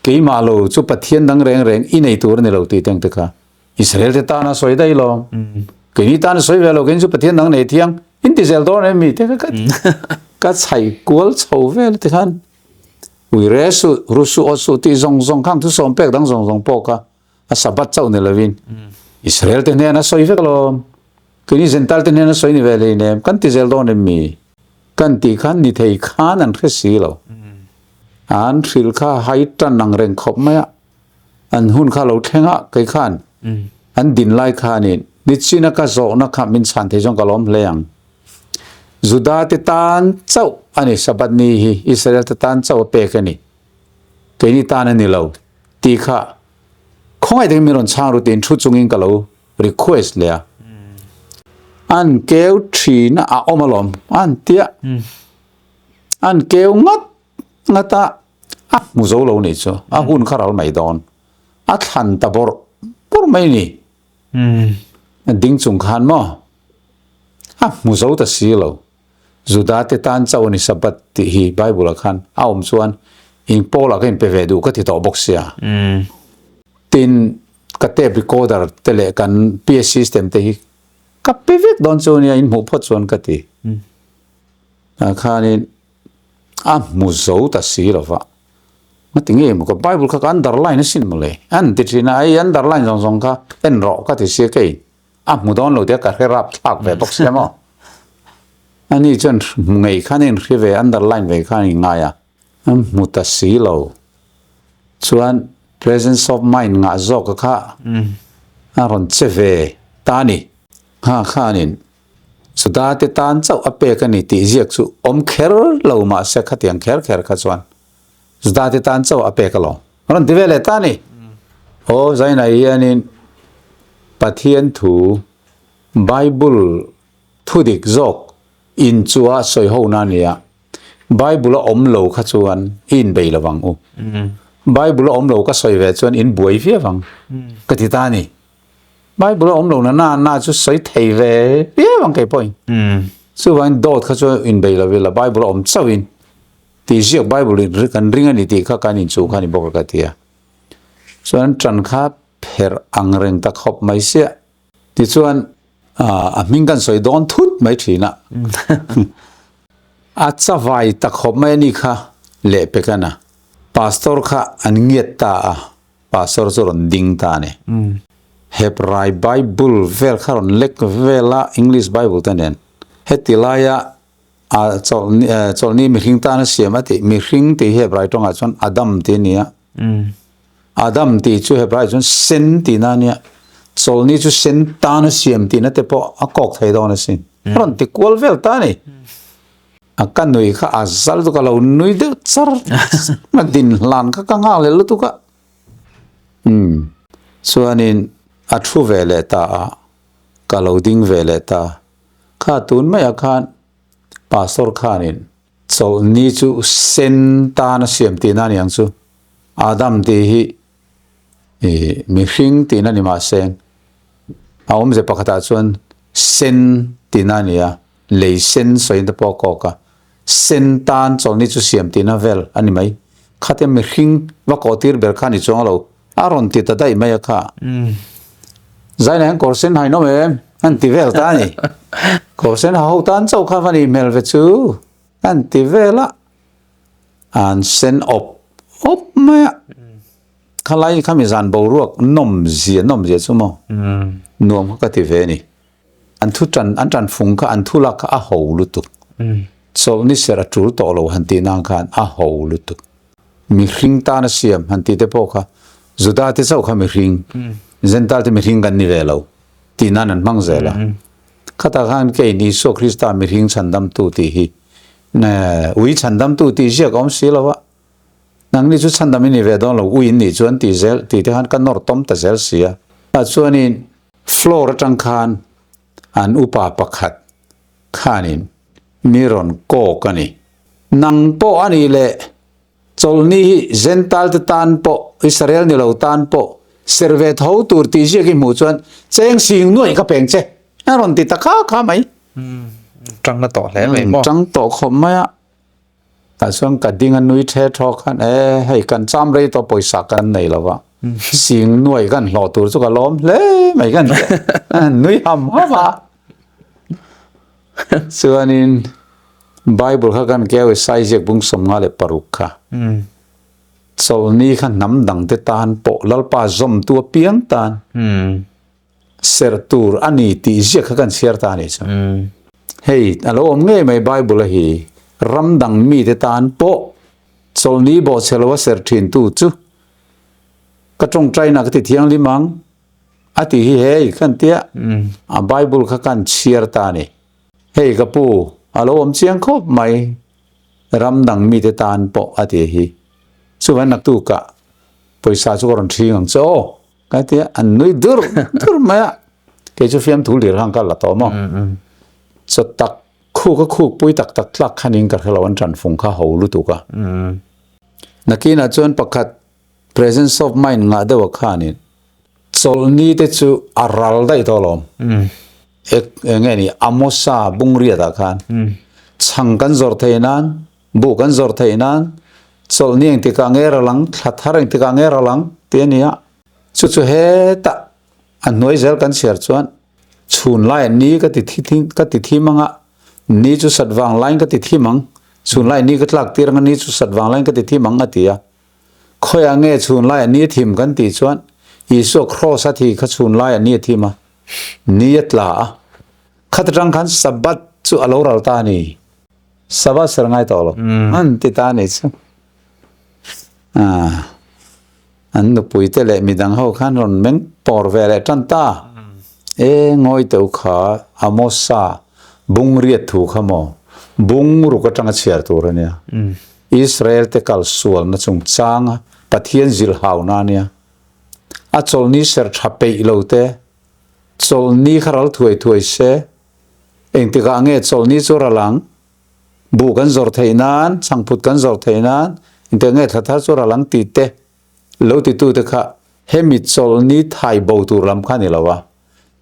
[SPEAKER 2] keimah lo chu Pathian dang reng reng i nei tur a ni lo tih teng te kha Israel te tana sawi daih lo. Keini tana sawi ve lo, keini chu Pathian dang nei thiang in ti zel dawn em mi te kha ka ti. Ka chhaih kual chho vel tikhan ui re suh, ru suh, awt suh tih zawng zawng khang thusawm pek dang zawng zawng pawh kha a Sabbath chauh ni lovin Israel te hnena sawi vek alawm. Keini Gentile te hnena sawi ni ve hlei nem, kan ti zel dawn em mi? Kan tih khan ni thei khan an hre si lo. An hrilh kha hai tan ang reng khawp mai a, an hun kha lo thleng a, kei khan an din lai khanin nichina ka zawhna kha min chhan thei chuan ka lawm hle ang. Juda te tan chauh a ni, Sabbath ni hi Israel te tan chauh a pek a ni, keini tan a ni lo tih kha khawngaih takin min rawn chhang ru tiin thu chungin ka lo request leh a. An keu thin a awm alawm an tia. An keu ngat ngat a, a hmu zo lo nih chu, a hun kha ral mai dawn. A thlan ta bawrh bawrh mai ni. A ding chung khan maw? A hmu zo ta si lo. Juda te tan chauh a ni Sabbath tih hi Bible ah khan a awm chuan in Paul ah ka inpe ve duh ka ti tawh bawk sia. Tin, ka tape recorder te leh kan PA system te hi ka pe vek dawn chu nia in hmuh phawt chuan ka ti. Tah khanin a hmu zo ta si lo va. Ngati nge maw ka Bible kha ka underline asin mawle. An ti thin a, ei underline zawng zawng kha en rawh ka ti sia kei. A hmu dawn lo tia ka hre rap thlak ve bawk sia maw. Ani chuan hmu ngei khan a inhre ve underline ve khan a inngai a. A hmu ta si lo. Chuan presence of mind ngah zawk a kha a rawn che ve ta a ni. Ngha khanin Juda te tan chauh a pek a ni tih ziak chu awm kher lo mahse khatiang kher kher kha chuan Juda te tan chauh a pek alawm. A rawn ti ve leh ta a ni. Aw Zainai hianin Pathian thu Bible thu dik zawk in chu a sawi ho na a ni a. Bible a awm lo kha chuan i inbei lo vang u. Bible a awm lo ka sawi ve chuan in buai viau ang ka ti ta a ni. Bible a awm lo na na na chu sawi thei ve viau ang kei pawhin. Chuvangin dawt kha chu inbei lo ila Bible a awm chauhin tih ziak Bible in kan ring a ni tih kha kan inchuh kha a ni bawk a ka ti a. Chuan ṭan kha pherh ang reng ta khawp mai sia. Tichuan a hming kan sawi dawn thut mai thin a. A chavai ta khawp mai a ni kha lehpek a na. Pastor kha an ngiat ta a. Pastor chu rawn ding ta a ni. Hebrai Bible vel kha rawn lek vel a, English Bible te nen. Heti laia a chawlhni mihring tana siam a tih, mihring tih hi Hebrai tawngah chuan Adam tih a ni a. Adam tih chu Hebrai chuan sen tihna a nia. Chawlhni chu sen tana siam tihna te pawh a kawk thei dawn asin. A rawn ti kual vel ta a ni. A ka nui kha a zal lutuk a lo nui deuh char a din hlan kha ka nghak leh lutuk a. Umm chuanin a thu ve leh ta a, ka lo ding ve leh ta. Kha tun maiah khan pastor khanin chawlhni chu sen tan a siam tihna a ni ang chu. Adam tih hi ih mihring tihna ni mahse a awmze pakhatah chuan sen tihna a ni a. Lei sen sawiin te pawh a kawk a, sen tan chawlhni chu siam tihna vel a ni mai. Khatia mihring va kawh tir ber kha ni chuang lo, a rawn ti ta daih mai a kha. Zaina hian kawr sen hain awm em? An ti vel ta a ni. Kawr sen ha ho tan chauh kha va nih hmel ve chu an ti vel a, an sen awp awp mai a. Khalai khami zan boruak nawm zia nawm zia chu maw nuam kha ka ti ve a ni. An thu tan, an tan fung kha, an thu lak kha a ho lutuk. Chawlhni serh a tul tawh lo han tih nang khan a ho lutuk. Mihring tan a siam han tih te pawh kha Juda te chauh kha mihring, Gentile te mihring kan ni ve lo tih nan an hmang zel a. Khatah khan kei Isua Krista mihring chhandamtu tih hi ui chhandamtu tih ziak a awm si lo a. Nangni chu chhandam i ni ve dawn lo, ui in nih chuan tih zel tih te khan ka nawr tawm ta zel si a. Tah chuanin floor atang khan an upa pakhat khanin mi rawn kawk a ni. Nang pawh a nih leh chawlhni hi Gentile te tan pawh Israel ni lo tan pawh serh ve tho tur tih ziak i hmuh chuan cheng sing nuaih ka peng che a rawn ti ta kha kha mai.
[SPEAKER 1] Tang na tawh hle mai maw?
[SPEAKER 2] Tang tawh khawp mai a. Tah chuan ka ding a nui the thaw khan e hei kan cham rei tawh pawisa kan nei lo va, sing nuai kan hlawh tur chu ka lawm hle mai kan nui ham ham a. Chuanin. Bible kha kan keu i Saiziak bung 56 kha. Chawlhni kha hnam dangte tan pawh Lalpa zawmtu apiang tan serh tur a ni tih ziak kha kan chhiar ta a nih chu. Hei a lo awm ngei mai Bible a hi ram dang mite tan pawh chawlhni bawhchhe lo a serh thintu chu ka tawngtaina ka ti thianghlim ang a tih hi hei kan tia a Bible kha kan chhiar ta a ni. Hei ka pu a lo awm chiang khawp mai ram dang mite tan pawh a ti hi. Chuvang naktukah pawisa chu ka rawn ṭhing ang che aw ka ti a, an nui dur dur mai a. Kei chu fiamthu lir khan ka la tawh maw. Chaw tak khuk a khuk pui tak tak tlak khanin ka hre lo an ṭanfung kha ho lutuk a. Nakinah chuan pakhat Presence of mind ngah deuh a khanin chawlhni te chu a ral daih tawh alawm. Ek eng nge ni Amosa bungriat ah khan chhang kan zawrh theih nan buh kan zawrh theih nan chawlhni engtikah nge ral ang thla thar engtikah nge ral ang tih a ni a. Chu chu hetah a hnuai zel kan chhiar chuan chhun laiah ni ka ti thi ka ti thim ang a ni chu sat vang laiin ka ti thim ang chhun laiah ni ka tlak tir ang a ni chu sat vang laiin ka ti thim ang a ti a. Khawiah nge chhun laiah ni a thim kan tih chuan Isua kraws a thi kha chhun laiah ni a thim a, ni a tla a. Khat atang khan Sabbath chu a lo ral ta a ni. Sabbath ser ngai tawh lo an ti ta a ni chu. An nupui te leh midang ho khan rawn meng pawr ve leh tan ta. E ngawi teuh kha Amosa bungriat thu kha maw bungruk atanga chhiar tur a nia. Israel-te kal sualna chungchanga Pathian zilhauna a nia. A chawlhni ser tha peih lo te, chawlhni kha ral thuai thuai se, engtikah nge chawlhni chu ral ang? Buh kan zawrh theih nan, chhangphut kan zawrh theih nan, engtikah nge thla thar chu ral ang tih te lo titute kha hemi chawlhni thai bo tur lam kha a ni lo a,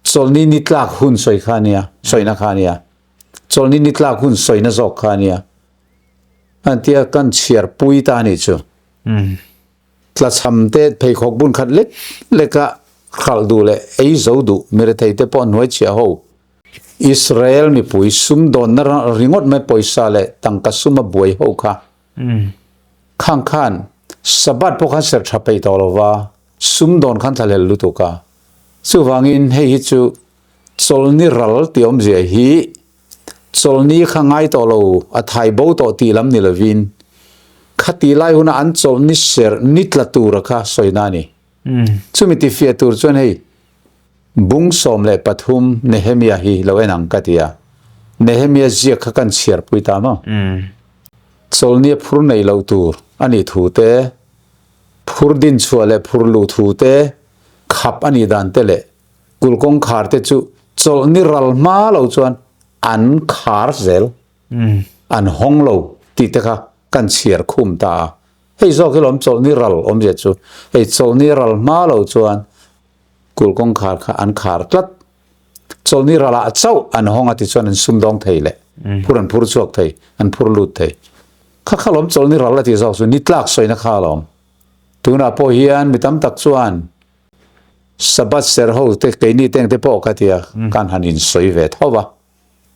[SPEAKER 2] chawlhni ni tlak hun sawi kha a nia, sawina kha a nia, chawlhni ni tlak hun sawina zawk kha a nia. An tia kan chhiar pui ta anih chu. Tlachham te pheikhawk bun khat lek lek a hralh duh leh ei zo duh mirethei te pawh hnuai chhiah ho. Israel mipui sumdawnna ringawt mai pawisa leh tangka suma buai ho kha. Khang khan Sabbath pawh khan ser tha peih tawh lova sumdawn khan thlahlel lutuk a. Chuvangin hei hi chu chawlhni ral tih awmzia hi Chawlhni kha ngai tawh lo, a thai bo tawh tih lam ni lovin, khati lai huna an chawlhni serh ni tla tura kha sawina a ni. Chumi tifiah tur chuan hei bung 13 Nehemia hi lo en ang ka ti a, Nehemia ziak kha kan chhiarpui ta maw? Chawlhni a phur nei loh tur a nih thu te, phur dinchhuah leh phur luh thu te, khap a nih dan te leh Kul kawngkhar te chu chawlhni ral hma lo chuan an khar zel, an hawng lo tih te kha kan chhiar khum ta a. Hei zawk hi lawm chawlhni ral awmzia chu, hei chawlhni ral hma lo chuan kul kawngkhar kha an khar tlat. Chawlhni ralah chauh an hawng a ti chuan an sumdawng thei leh phur an phur chhuak thei, an phur lut thei. Kha kha lawm chawlhni ral a tih zawk chu ni tlak sawina kha alawm. Tunah pawh hian mi tam tak chuan Sabbath ser ho te keini teng te pawh ka tia kan han in sawi ve tho va.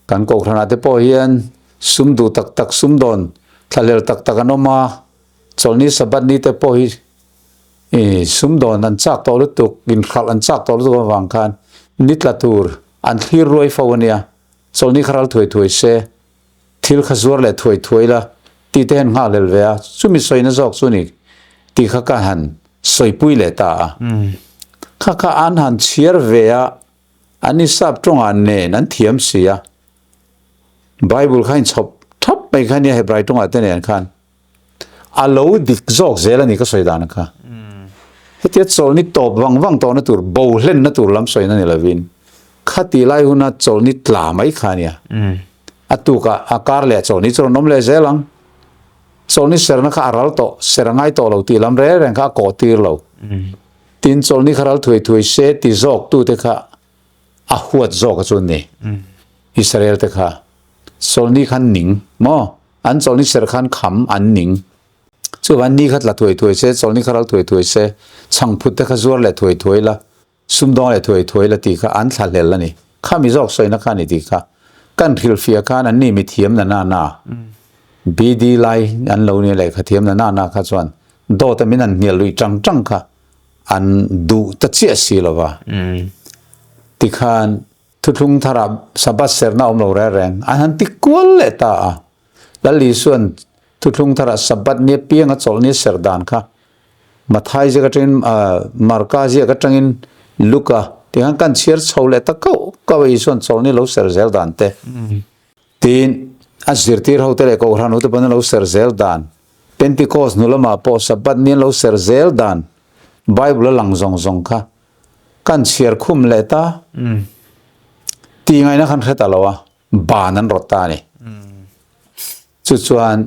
[SPEAKER 2] Kan kohhranah te pawh hian sum duh tak tak sum dawn thlahlel tak tak an awm a, chawlhni Sabbath ni te pawh hi i sum dawn an chak tawh lutuk, inhralh an chak tawh lutuk avang khan ni tla tur an thlir ruai fo a nia. Chawlhni kha ral thuai thuai se Thil kha zuar leh thuai thuai la tih te hian nghakhlel ve a, chumi sawina zawk chu ni tih kha ka han sawipui leh ta a. Kha kha an han chhiar ve a, an insap tawngah nen an thiam si a. Bible kha inchhawp thap mai kha nia Hebrai tawngah te nen khan. A lo dik zawk zel a ni ka sawi dan kha. Hetia chawlhni tawp vang vang tawhna tur, bo hlenna tur lam sawina ni lovin, khati lai huna chawlhni tla mai kha a nia. A tukah a kar leh chawlhni chu rawn awm leh zel ang. Chawlhni serna kha a ral tawh, ser a ngai tawh lo tih lam reng reng kha a kawh tir lo. Tin, chawlhni kha ral thuai thuai se ti zawk tute kha a huat zawk a chu an ni. Israel te kha chawlhni khan ning maw? An chawlhni serh khan kham an ning. Chuvan ni kha tla thuai thuai se, chawlhni kha ral thuai thuai se, chhangphut te kha zuar leh thuai thuai la, sumdawng leh thuai thuai la tih kha an thlahlel a ni. Khami zawk sawina kha a ni tih kha. Kan hrilhfiah khan an ni mithiam na na na, BD lai an lo nia lehkha thiam na na na kha chuan dawt a min han hnial luih tang tang kha an duh ta chiah si lo va. Tikhan thuthlung tharah Sabbath serna awm lo reng reng an han ti kual leh ta a. Lal Isuan thuthlung tharah Sabbath nia pianga chawlh nia ser dan kha Mathai ziak atangin Marka ziak atangin Luka tih khan kan chhiar chho leh ta kauh kauh a Isuan chawlhni lo ser zel dan te tiin a zirtir ho te leh Kohhran ho te pawn an lo ser zel dan Pentecost hnu lamah pawh Sabbath ni an lo ser zel dan Bible a lang zawng zawng kha kan chhiar khum leh ta tih ngaihna khan hre ta lo a ban an rawt ta a ni. Chu chuan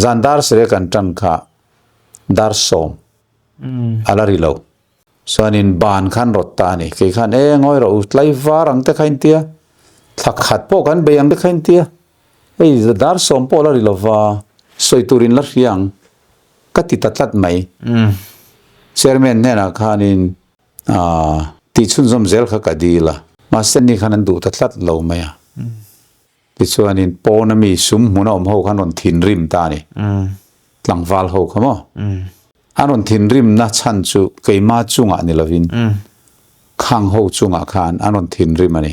[SPEAKER 2] zan dar sarih kan tan kha dar sawm a la ri lo. Chuanin ban khan rawt ta a ni. Kei khan e ngawi rawh u, tlai var ang te kha intia, thla khat pawh kan bei ang te kha intia, hei dar sawm pawh a la ri lo va, sawi turin la hria ang ka ti ta tlat mai. Chairman hnenah khanin tih chhunzawm zel kha ka dil a, mahse ni khan an duh ta tlat lo mai a. Tichuanin pawna mi sum hmuna awm ho khan rawn thinrim ta a ni. Tlangval ho kha maw? An rawn thinrimna chhan chu keima chungah ni lovin khang ho chungah khan an rawn thinrim a ni.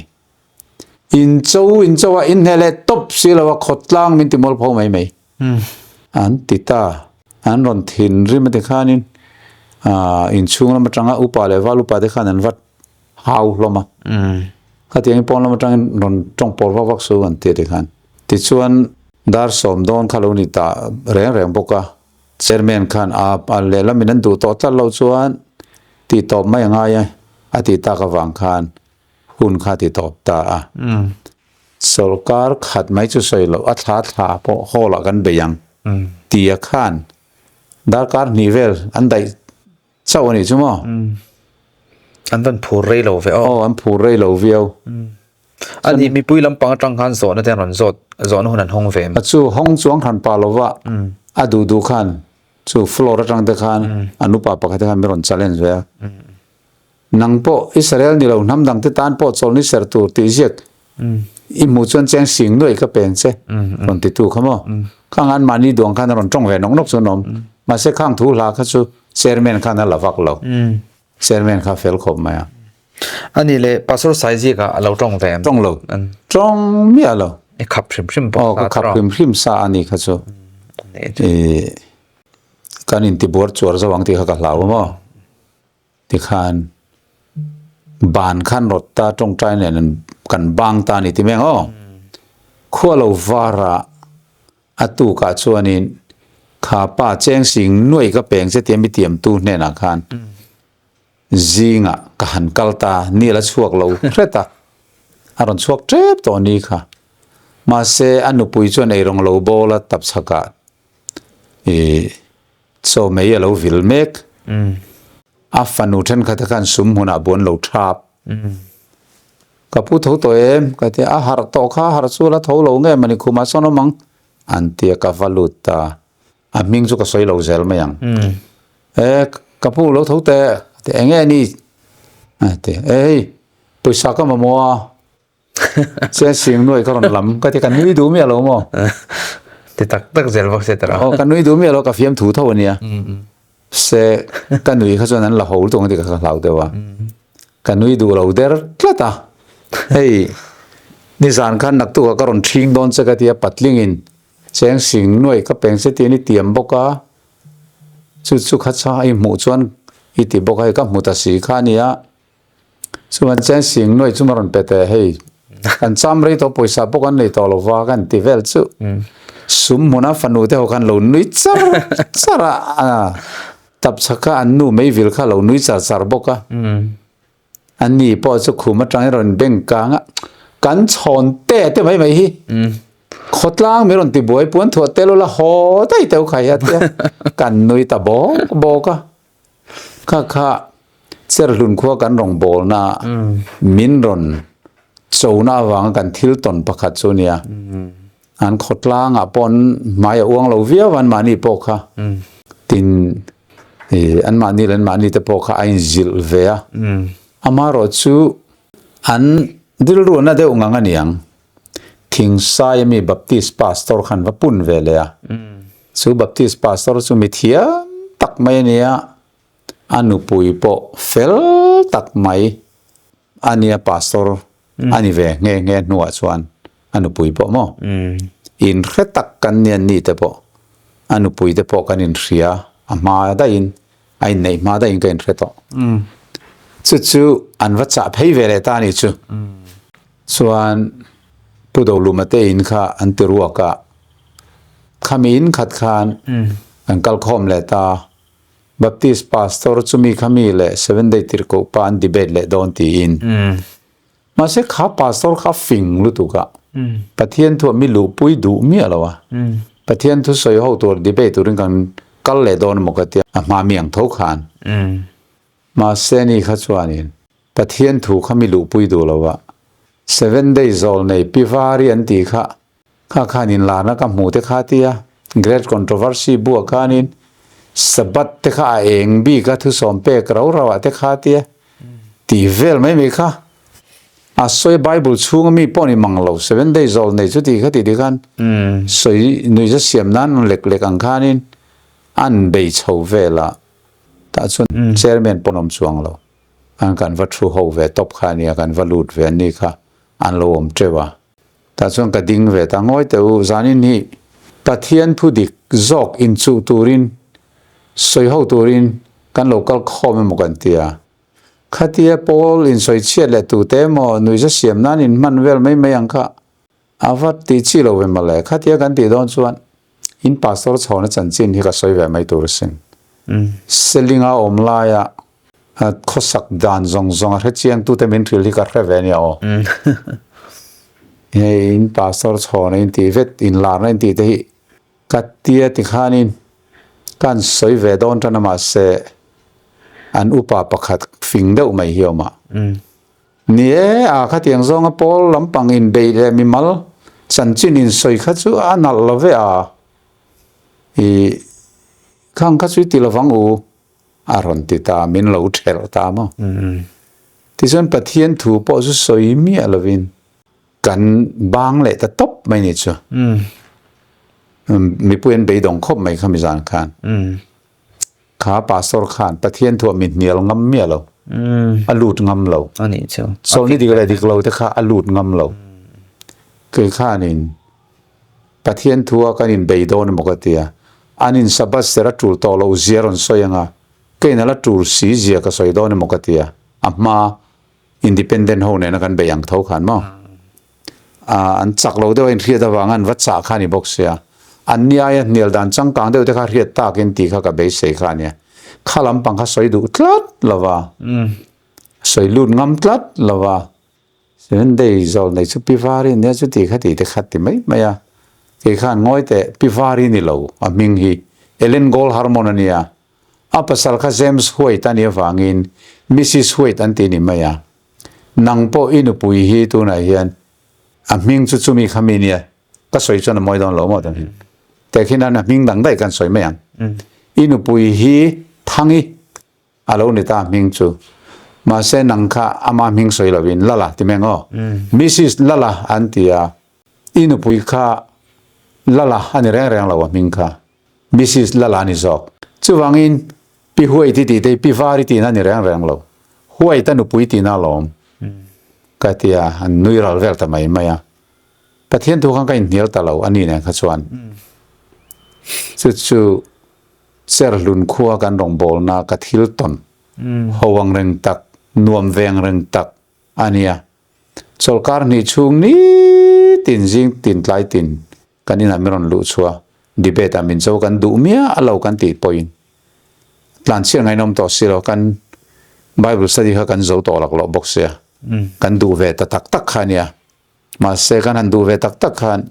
[SPEAKER 2] In cho in cho a, in hneh leh tawp si lo a, khawtlang min ti mual pho mai mai. An ti ta. An rawn thinrim a tikhanin inchhung lam atanga upa leh val upa te khan an va hau hlawm a. Khatiangin pawn lam atangin rawn tawng pawl vak vak su an ti a tikhan. Tichuan dar sawm dawn kha lo ni ta reng reng bawk a. Chairman khan a lehlam in an duh tawh tlat lo chuan tih tawp mai a ngai a, a tih tak avang khan hun kha ti tawp ta a. Sawrkar khat mai chu sawi loh a thla thla pawh hall ah kan bei ang tia khan darkar hnih vel an daih chauh a nih chu maw?
[SPEAKER 1] An van phur rei lo ve aw.
[SPEAKER 2] Aw an phur rei lo viau.
[SPEAKER 1] A nih mipui lampang atang khan zawhna te an rawn zawt zawhna hun an hawng ve em?
[SPEAKER 2] A chu hawng chuang hran pah lova a duh duh khan chu floor atang te khan an upa pakhat te khan min rawn challenge ve a. Nang pawh Israel ni lo hnam dangte tan pawh chawlhni ser tur tih ziak i hmuh chuan cheng sing nuaih ka peng che rawn ti tu kha maw? Khang an mahni duang khan a rawn tawng ve nawk nawk chu an awm. Mahse khang thu hla kha chu chairman khan a la vak lo. Chairman kha fel khawp mai a.
[SPEAKER 1] A nih leh Pastor Saizika a lo tawng ve em?
[SPEAKER 2] Tawng lo. Tawng miah lo.
[SPEAKER 1] I khap hrim hrim
[SPEAKER 2] bawk sa. Aw ka khap hrim hrim sa a nih kha chu. Kan intibuar chuar zo ang tih kha ka hlau a maw? Tikhan ban khan rawt ta tawngtai nen an kan bang ta a ni ti meng aw. Khua lo varah a tukah chuanin kha pa cheng sing nuai ka peng che tia mi tiamtu hnenah khan zingah ka han kal ta ni la chhuak lo hret a, a rawn chhuak tep tawh ni kha. Mahse a nupui chuan eirawng lo bawl a tapchhakah ih Chaw mei a lo vil mek. A fanu thenkhat a khan sum hmunah buan lo thap. Ka pu tho tawh em? Ka ti a, a harh tawh kha, harh chu la tho lo nge mawni khumah sawn awm ang an ti a, ka va lut ta. A hming chu ka sawi lo zel mai ang. E, ka pu lo tho teh, a ti, eng nge ni? A ti, e hei, pawisa ka mamawh a. Chian sing nuai ka rawn lam ka ti ka nui duh miah lo maw?
[SPEAKER 1] Ti tak tak zel bawk se tara.
[SPEAKER 2] Aw ka nui duh miah lo ka fiam thu tho ania. Se ka nui kha chuan an la ho lutuk ang ti ka hlau deuh a. Ka nui duh lo der tlat a. Hei nizan khan naktuk ah ka rawn ṭhing dawn che ka ti a patlingin cheng sing nuai ka peng che tiin i tiam bawk a. Chu chu kha cha i hmuh chuan i ti bawk a hei ka hmu ta si kha ania. Chuan cheng sing nuai chu ma rawn pe teh hei kan cham rei tawh pawisa pawh kan nei tawh lo va kan ti vel chu sum hmuna fanu te ho khan lo nui char char a tap chhak kha an nu mei vil kha lo nui char char bawk a an ni pawh chu khum atangin rawn beng kang a kan chhawn te te mai mai hi khawtlang mi rawn ti buai puan thuah tel ula haw daih teuh kha hi a tia kan nui ta bawk bawk a. Kha kha Cherhlun khua kan rawngbawlna min rawn chona avanga kan thil tawn pakhat chu nia. An khawtlangah pawh an hmai a uang lo viau a, anmahni pawh kha tin anmahni leh anmahni te pawh kha a inzilh ve a. Amaherawhchu an rilruahna deuh ngang a niang. Thingsai ami Baptist Pastor khan va pun ve leh a. Chu Baptist Pastor chu mi thiam tak mai a nia, a nupui pawh fel tak mai a nia Pastor a ni ve nghe nghe hnuah chuan a nupui pawh maw? Inhre tak kan nia ni te pawh a nupui te pawh kan inhria a hma daihin a inneih hma daihin ka inhre tawh. Chu chu an va chah phei ve leh ta a nih chu. Chuan Pu Doluma te in kha an ti ruak a, khami in khat khan an kal khawm leh ta. Baptist pastor chumi khami leh Seventh Day tirhkoh pa an debate leh dawn tiin. Mahse kha pastor kha fing lutuk a, Pathian thu a mi luhpui duh miah lo a, Pathian thu sawi ho tur debate turin kan kal leh dawn emaw ka tia, a hma mi ang tho khan. Mahse ni kha chuanin Pathian thu kha mi luhpui duh lo a, Seven Day zawl nei pi vari an tih kha, kha khan inlarna ka hmuh te kha tia, Great Controversy buah khanin Sabbath te kha a eng bik a thusawm pek rau rau ah te kha tia tih vel mai mai kha a sawi Bible chhunga mi pawh ni mang lo Seven Day zawl nei chu tih kha tih khan sawi nuihza siam nan lek lek ang khanin an bei chho vel a. Tah chuan chairman pawh an awm chuang lo. An kan va thu ho ve tawp kha a nia, kan va lut ve an ni kha an lo awm teuh a. Tah chuan ka ding ve ta ngawi teh u, zanin hi Pathian thu dik zawk inchuh turin, sawi ho turin kan lo kal khawm emaw kan ti a. Khatia Paul insawi chhiat leh tute emaw nuihza siam nan inhman vel mai mai ang kha a va tih chi lo ve mawle. Khatia kan tih dawn chuan In pastor chhawna chanchin hi ka sawi ve mai tur asin. Selinga awm laia khawsak dan zawng zawng a hrechiang tute min hrilh hi ka hre ve ania aw. Hei in pastor chhawna in tih vet in larna in tih te hi ka tia tikhanin kan sawi ve dawn tan a mahse an upa pakhat fing deuh mai hi awm a. Ni e, a khatiang zawnga pawl lampang inbeih leh mimal chanchin insawi kha chu a nalh lo ve a, i khang kha chu i ti lovang u a rawn ti ta, min lo thelh ta maw. Tichuan Pathian thu pawh chu sawi miah lovin kan bang leh ta tawp mai ni chu. Mipui an beidawng khawp mai kha mizan khan. Kha pastor khan Pathian thuah mi hnial ngam miah lo. A lut ngam lo.
[SPEAKER 1] Ani chu.
[SPEAKER 2] Chawlhni dik leh dik lo te kha a lut ngam lo. Kei khanin Pathian thua kan inbei dawn emaw ka tia. An in Sabbath ser a tul tawh loh zia rawn sawi anga ka in a la tul si zia ka sawi dawn emaw ka tia. A hma Independent ho nena kan bei ang tho khan maw? An chak lo deuh a inhriat avanga an va chah kha a ni bawk sia. An ni aia hnial dan changkang deuh te kha hriat takin tih kha ka beisei kha a nia. Kha lampang kha sawi duh tlat lo va, sawi lut ngam tlat lo va. Sunday zawl nei chu Pi Vari nia chu tih kha tih te kha ti mai mai a. Kei khan ngawi teh Pi Vari ni lo a hming hi Ellen Gold Harmon a nia. A pasal kha James White a nih avangin Missis White an ti ni mai a. Nang pawh i nupui hi tunah hian a hming chu chumi kha mi nia ka sawi chuan a mawi dawn lo maw tawh teh khi nan a hming dang daih kan sawi mai ang. I nupui hi Thangi a lo ni ta a hming chu. Mahse nang kha ama hming sawi lovin Lala ti mai ang aw. Missis Lala an ti a. I nupui kha Lala a ni reng reng lo a hming kha. Missis Lala ni zawk. Chuvangin Pi Huai ti tih te hi Pi Vari tihna ni reng reng lo. Huai ta nupui tihna alawm. Ka ti a, an nui ral vel ta mai mai a. Pathian thu khan ka inhnial ta lo a ni nen kha chuan. Chu chu Cherhlun khua kan rawngbawlna ka thil tawn ho ang reng tak, nuam veng reng tak a nia. Chawlhkar hnih chhung nitin zing tin tlai tin Kan inah min rawn luh chhuah debate ah min cho kan duh miah lo kan tih pawhin tlanchhiat ngainawm tawh si lo kan Bible study kha kan zo tawh laklawh bawk sia kan duh ve ta tak tak kha ania mahse kan han duh ve tak tak khan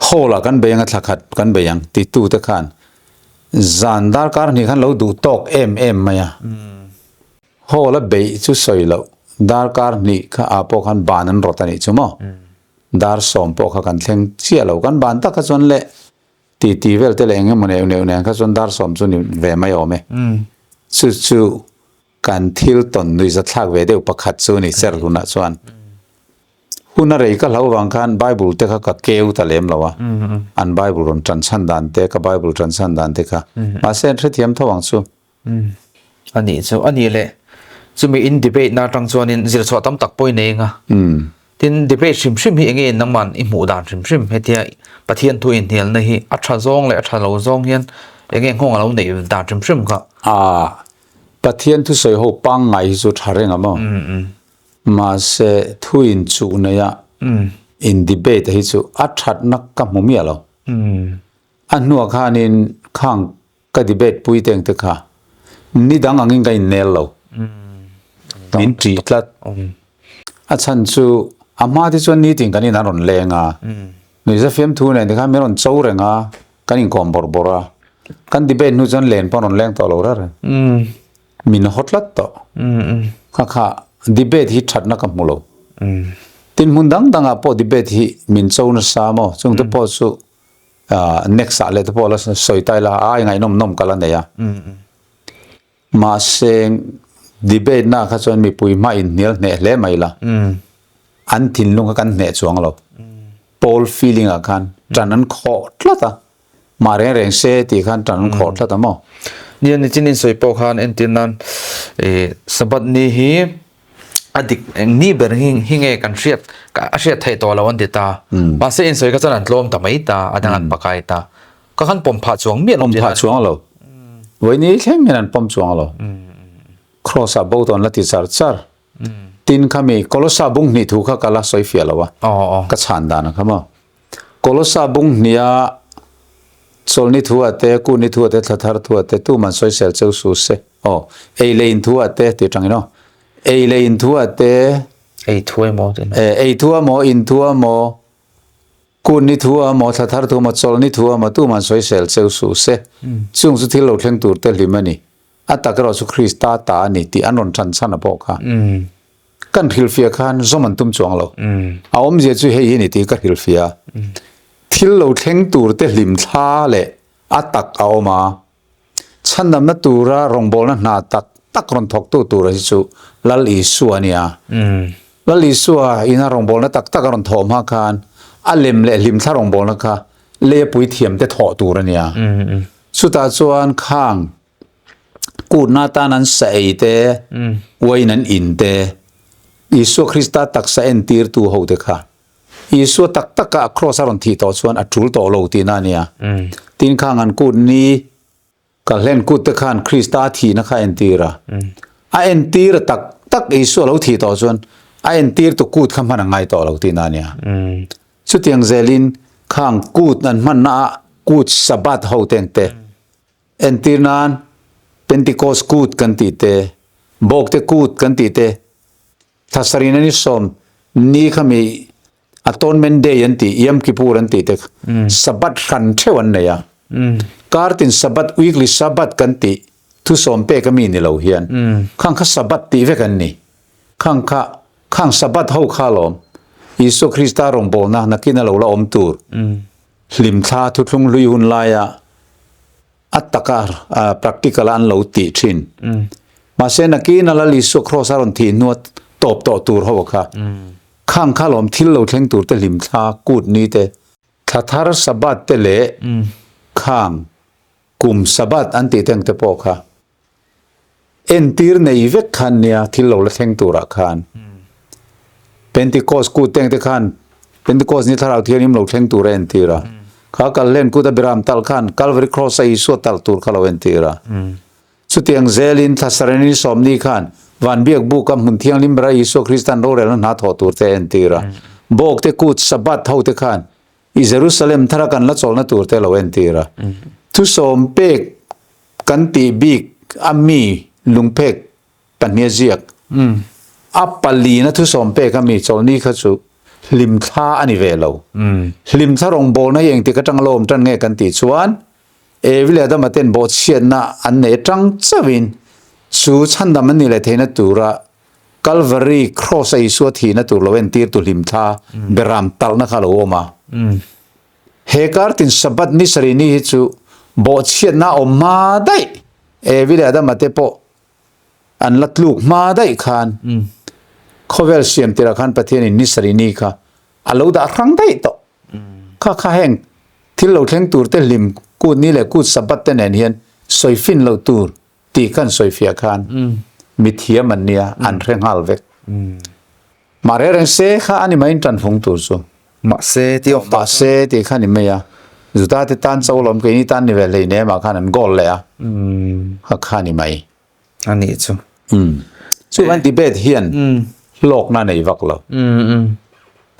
[SPEAKER 2] hall ah kan bei anga thla khat kan bei ang ti tu te khan zan darkar hnih khan lo duh tawk em em mai a hall a beih chu sawi loh darkar hnih kha ah pawh khan ban an rawt a nih chu maw. Dar sawm pawh kha kan thleng chiah lo. Kan ban tak kha chuan leh ti ti vel te leh eng emaw neuh neuh nen kha chuan dar sawm chu ni ve mai awm e. Chu chu kan thil tawn nuihzat thlak ve deuh pakhat chu ni Cherhlunah chuan. Hun a rei ka hlau vang khan Bible te kha ka keu ta lem lo a, an Bible rawn tan chhan dan te, ka Bible tan chhan dan te kha. Mahse an hrethiam tho ang chu.
[SPEAKER 1] A nih chu, a nih leh chumi in debate na atang chuanin zir chhuah tam tak pawh i nei eng a. Tin, debate hrim hrim hi enge nangman i hmuh dan hrim hrim hetia Pathian thu inhnialna hi a tha zawng leh a tha lo zawng hian enge nghawng a lo neih dan hrim hrim kha.
[SPEAKER 2] A, Pathian thusawi ho pangngai hi chu tha reng a maw? Mahse, thu inchuh neia in debate hi chu a thatna ka hmu miah lo. A hnuah khanin khang ka debate pui teng te kha ni dang angin ka innel lo. Min ṭih tlat. A chhan chu a hma te chuan nitin kan in an rawn leng a, nuihza fiamthu nen te khan min rawn cho reng a, kan inkawm bawrh bawrh a. Kan debate hnu chuan len pawh an rawn leng tawh lo reng reng. Min haw tlat tawh. Kha kha debate hi thatna ka hmu lo. Tin hmun dang dangah pawh debate hi min cho nasa maw? Chungte pawh chu next ah leh te pawh la sawi ta ila a ngaihnawm nawm ka la nei a. Mahse debate na kha chuan mipui hma inhnial hneh hle mai la. An thinlung kha kan hneh chuang lo. Pawl feeling ah khan tan an khawh tlat a. Mah reng reng se tih khan tan an khawh tlat a maw?
[SPEAKER 1] Nia nichin in sawi pawh khan entir nan ih Sabbath ni hi a dik eng ni ber hi hi nge kan hriat a hriat theih tawh lo an ti ta. Mahse in sawi kha chuan an tlawm ta mai ta a dang an pakai ta. Ka khan pawm phah chuang miah lo.
[SPEAKER 2] Pawm phah chuang lo. Vawiin thleng hian an pawm chuang lo. Cross ah bo tawn la ti char char. Tin khami Kolosa bung hnih thu kha ka la sawi fiah lo a. Ka chhan dan a kha maw. Kolosa bung hniha chawlni thu ah te, kunni thu ah te, thla thar thu ah te tuman sawisel cheu su se. Aw, ei leh in thu ah te tih tangin aw. Ei leh in thu ah te.
[SPEAKER 1] Ei thu emaw tih.
[SPEAKER 2] Ei thu emaw, in thu emaw, kunni thu ah emaw, thla thar thu emaw, chawlni thu ah emaw tuman sawisel cheu su se. Chung chu thil lo thleng tur te hlim a ni. A tak erawh chu Krista ta a ni tih an rawn tan chhan a pawh kha. Kan hrilhfiah khan zawm an tum chuang lo. A awmzia chu hei hi ni tih ka hrilhfiah a. Thil lo thleng tur te hlim thla leh a tak a awm a. Chhandamna tura rawngbawlna hna tak tak rawn thawktu tura hi chu Lal Isua a ni a. Lal Isua ina rawngbawlna tak tak a rawn thawh hma khan a lem leh hlim thla rawngbawlna kha leia puithiam te thawh tur a ni a. Chutah chuan khang Kutna atan an sa ei te, uain an in te, Isua Krista taksa entirtu ho te kha Isua tak taka a kraws a rawn thih tawh chuan a tul tawh lo tihna a nia. Tin khang an kut ni kalhlen kut te khan Krista a thihna kha a entir a. A entir a tak tak Isua lo thih tawh chuan a entirtu kut kha hman a ngai tawh lo tihna a nia. Chutiang zelin khang kut an hmanna ah kut Sabbath ho te ang te Entir nan, Pentecost kut kan tih te, Bawkte kut kan tih te, Thlasarina ni sawm ni kha mi Atonement Day an tih, Yom Kippur an tih te kha Sabbath hran theuh an nei a. Kartin Sabbath, weekly Sabbath kan tih thusawm pek a mi ni lo hian khang kha Sabbath tih vek an ni. Khang kha, khang Sabbath ho kha alawm Isua Krista rawngbawlna nakin a lo la awm tur. Hlimthla thuthlung hlui hun laia a taka practical a an lo tih thin. Mahse nakin a Lal Isua Kraws a rawn thih hnua tawp tawh tur ho kha khang kha lawm thil lo thleng tur te hlimthla kut ni te, thla thar Sabbath te leh khang kum Sabbath an tih te ang te pawh kha Entir nei vek khan nia thil lo la thleng turah khan Pentecost kut teng te khan Pentecost ni thlarau thianghlim lo thleng tur a entir a. Kha Kalhlen kut a Biram talh khan Calvary Cross a Isua talh tur kha lo entir a. Chutiang zelin Thlasareni sawmni khan Van Biak Buk a hmun thianghlim bera Isua Kristan rorelna hna thawh tur te a entir a. Bawk te kut Sabbath ho te khan i Jerusalem thara kan la chawlhna tur te a lo entir a. Thusawm pek Kan tih bik a mi lungphek pahnih a ziak. A palina thusawm pek a mi chawlhni kha chu hlimthla a ni ve lo. Hlimthla rawngbawlna hi engtik atanga lo awm tan nge kan tih chuan Evi leh Adama ten bawhchhiatna an nei atang chauhin chu chhandam an nih leh theihna tura Kalvari Kraws a Isua thihna tur lo entirtu hlimthla beram talhna kha a lo awm a. He kartin Sabbath ni sarih ni hi chu bawhchhiatna a awm hma daih, Evi leh Adama te pawh an la tluk hma daih khan khawvel siam tirah khan Pathianin ni sarih ni kha A lo dah hrang daih tawh. Kha kha heng thil lo thleng tur te hlim kut ni leh kut Sabbath te nen hian sawi fin loh tur tih khan sawi fiah khan mi thiam an nia an hre nghal vek. Mah reng reng se kha a ni mai in tanfung tur chu.
[SPEAKER 1] Mahse tih awm
[SPEAKER 2] tawh. Mahse tih kha ni mai a. Juda te tan cho lawm keini tan ni ve hlei nem ah khan an goal leh a. Kha kha ni mai.
[SPEAKER 1] A nih chu.
[SPEAKER 2] Chu kan debate hian hlawkna nei vak lo.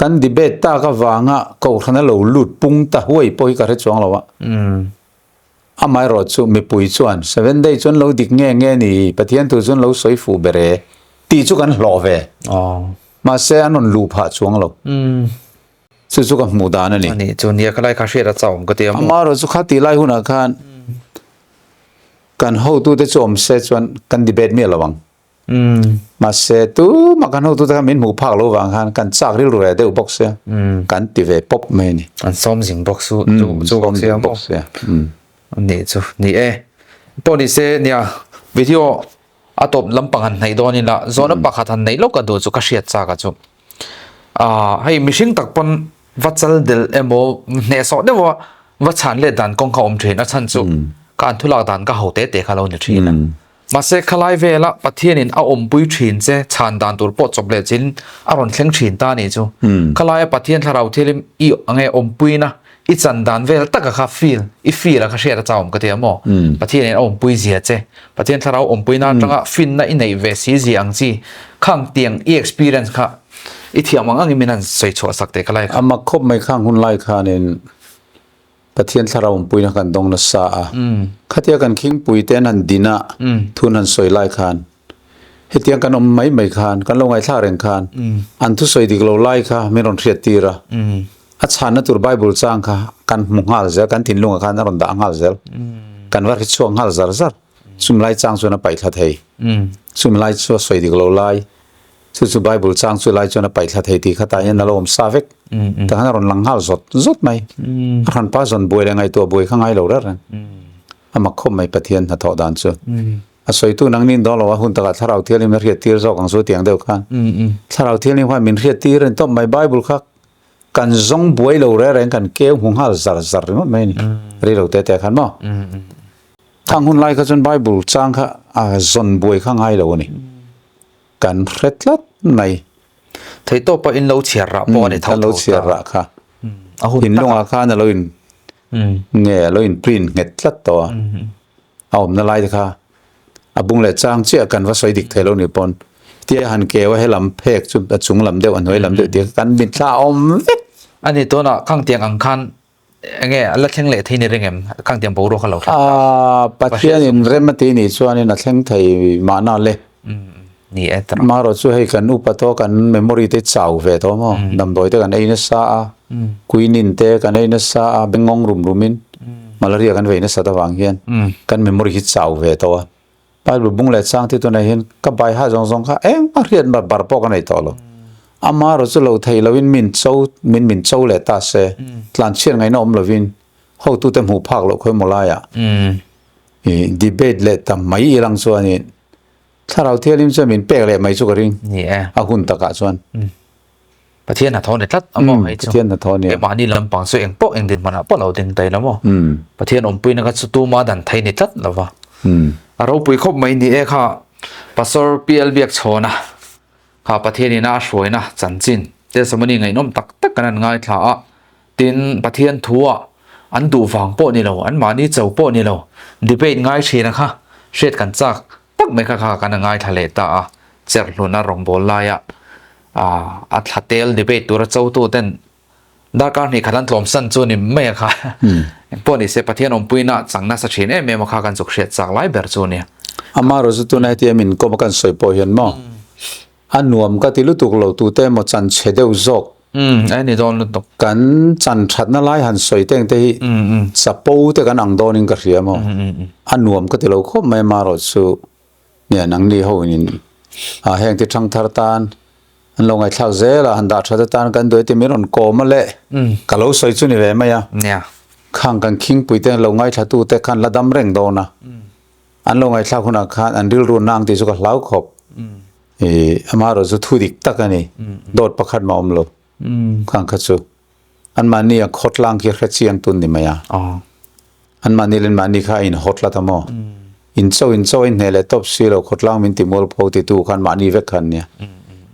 [SPEAKER 2] Kan debate tak avanga kohhran a lo lut pung ta huai pawh hi ka hre chuang lo a. Amaherawh chu mipui chuan Seven Day chuan lo dik nge nge ni, Pathian thu chuan lo sawi fuh ber e tih chu kan hlawh ve. Mahse an rawn luh phah chuang lo. Chu chu ka hmuh dan a ni.
[SPEAKER 1] A nih chu nia khalai kha hriat a chauh ka ti a maw.
[SPEAKER 2] Amaherawh chu kha tih lai hunah khan kan hotute chu awm se chuan kan debate miah lo ang. Mahse tumah kan hotute khan min hmuh phak lo vang khan kan chak rilru ve deuh bawk sia, kan ti ve pawp mai a ni.
[SPEAKER 1] An sawm zing bawk su, chu bawk sia maw? Nih chu, ni e. Pawh ni se nia video a tawp lampang han hnaih dawn ila zawhna pakhat han neih lawk a duh chu ka hriat chak a chu. Hei mihring tak pawn va chal del emaw hnehsawh deuh a va chhan let dan kawng kha awm thin a chhan chu ka an thulak dan ka ho te te kha lo ni thin a. Mahse khalai vela Pathianin a awmpui thin che chhan dan tur pawh chawp leh chin a rawn thleng thin ta nih chu. Khalaia Pathian thlarau thilim i nge awmpuina i chan dan vel taka kha feel i feel a kha hriat a chauhawm ka ti a maw? Pathianin a awmpui zia che Pathian thlarau awmpuina atanga finna i neih ve si zia ang chi khang tiang i experience kha i thiam ang angin min han sawi chhuah sak teh ka lai kha.
[SPEAKER 2] A mak khawp mai khang hun lai khanin Pathian thlarau awmpuina kan dawng nasa a, khatia kan khingpui te an han din a, thu an han sawi lai khan hetiang kan awm mai mai khan kan lo ngaithla reng khan an thusawi dik lo lai kha min rawn hriat tir a, a chhanna tur Bible chang kha kan hmu nghal zel, kan thinlungah khan a rawn dah nghal zel, kan va hre chhuak nghal zar zar, chumi lai chang chuan a paih thla thei, chumi lai chu a sawi dik lo lai, chu chu Bible chang chu lai chuan a paih thla thei tih kha tah hian a lo awm sa vek, tah khan a rawn lang nghal zawt zawt mai, a hranpa zawn buai leh ngaihtuah buai kha ngai lo reng reng, a mak khawp mai Pathian hnathawh dan chu. A sawitu nang nin dawn lo a, hun takah Thlarau Thianghlim a hriat tir zawk ang chu tiang deuh khan. Thlarau Thianghlim khan min hriat tir a ni tawp mai, Bible kha kan zawng buai lo reng reng kan keu hmu nghal zar zar ringawt mai a ni, rei lo te te khan maw. Khang hun lai kha chuan Bible chang kha a zawn buai kha ngai lo a ni, kan hre tlat mai.
[SPEAKER 1] Theihtawpa in lo chhiar rah pawh a ni tho
[SPEAKER 2] tho ta. Kan lo chhiar rah kha. Inlungah khan a lo in nge a lo in print nghet tlat tawh a. A awmna lai te kha a bung leh chang chiah kan va sawi dik thei lo ni pawn tia han keu a helam phek chu a chung lam deuh a hnuai lam deuh tih kha kan mitthla a awm vek.
[SPEAKER 1] A ni tunah khangtiang ang khan enge a la thleng leh thei ni reng em? Khangtiang boruak a lo thleng ta.
[SPEAKER 2] Aaa Pathianin rem a tih nih chuanin a thleng thei mahna le.
[SPEAKER 1] Ni e tawh.
[SPEAKER 2] Marawh chu hei kan upa tawh kan memory te chau ve tawh maw? Damdawi te kan ei nasa a, quinine te kan ei nasa a, bengngawng rum rumin malaria kan vei nasat avang hian kan memory hi chau ve tawh a. Bible bung leh chang te tunah hian ka bai ha zawng zawng kha engmah hriat bar bar pawh ka nei tawh lo. Amaherawh chu lo thei lovin min cho min min cho leh ta se, tlanchhiat ngaihna awm lovin hotute hmuh phak loh khawi maw laiah debate leh ta mai ilang chuanin Thlarau Thianghlim chuan min pek leh mai chu ka ring.
[SPEAKER 1] Ni e.
[SPEAKER 2] A hun takah chuan.
[SPEAKER 1] Pathian hnathawh ni tlat a maw hei
[SPEAKER 2] chu. Pathian hnathawh ni.
[SPEAKER 1] Mahni lampang chu eng pawh eng dinhmunah pawh lo ding thei lo maw. Pathian awmpuina kha chu tuma dan thei ni tlat lo va. A ropui khawp mai ni e kha Pastor PL Biakchhawna kha Pathian ina a hruaina chanchin testimony ngaihnawm tak tak kan han ngaithla a. Tin, Pathian thua an duh vang pawh ni lo, anmahni cho pawh ni lo, debate ngai thina kha hriat kan chak tak mai kha kha kan a ngaithla leh ta a, cherhluna rawngbâwl laia a thla tel debate tura chotu ten darkar hnih khat an tlawmsan chu ni mai a kha. Engpawh ni se Pathian awmpuina chang nasa thin em em a kha kan chuk hriat chak lai ber chu nia.
[SPEAKER 2] Amaherawhchu chu tuna hetia min kawm a kan sawi pawh hian maw? A nuam ka ti lutuk lo tute emaw chan chhe deuh zawk.
[SPEAKER 1] Umm a ni dawn lutuk.
[SPEAKER 2] Kan chan thatna lai han sawi teng te hi chapo te kan ang dawnin ka hria maw. A nuam ka ti lo khawp mai marawh chu nia nangni ho in a heng ti thang thar tan an lo ngaihthlak zel a han dah that atan kan duai te min rawn kawm a le ka lo sawi chu ni ve mai a. Khang kan khingpui te lo ngaithla tu te khan la dam reng dawn a. An lo ngaihthlak hunah khan an rilru nang tih chu ka hlau khawp. Ih amaherawh chu thu dik tak a ni. Dawt pakhat mah awm lo. Khang kha chu anmahni a khawtlang khi hre chiang tun ni mai a. Anmahni leh anmahni kha a inhawt tlat a maw? In cho in cho a inhneh leh tawp si lo, khawtlang min ti mualpho titu khan mahni vek khan nia.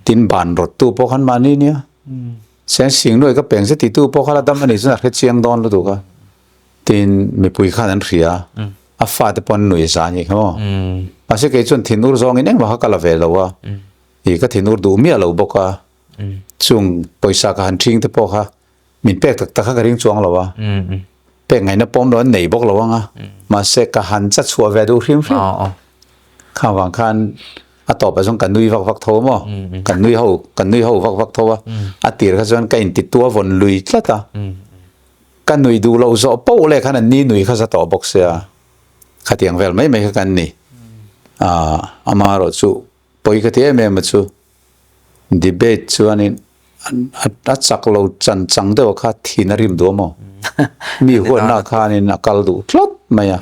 [SPEAKER 2] Tin ban rawttu pawh khan mahni nia. Seng sing nuai ka peng se titu pawh kha la dam a nih chuan a hre chiang dawn lutuk a. Tin mipui khan an hria a, a fate pawh an nui za a nih kha maw. Mahse kei chuan thinur zawngin engmah kha ka la ve lo a, ih ka thinur duh miah lo bawk a. Chung pawisa ka han ṭhing te pawh kha min pek tak tak kha ka ring chuang lo a, pek ngaihna pawm lo an nei bawk lo ang a, mahse ka han cha chhuah ve duh hrim hrim. Khang vang khan a tawpah chuan ka nui vak vak tho maw, ka nui ho ka nui ho vak vak tho a, a tir kha chuan ka inti tua vawn lui tlat a, ka nui duh loh zawh poh leh khan an ni nui kha za tawh bawk sia, khatiang vel mai mai kha kan ni. Amaherawh chu Pawi ka ti em em a chu debate chuanin a chak lo chan chang deuh kha thin a rim duh a maw? Mi huatna khanin a kal duh tlat mai a.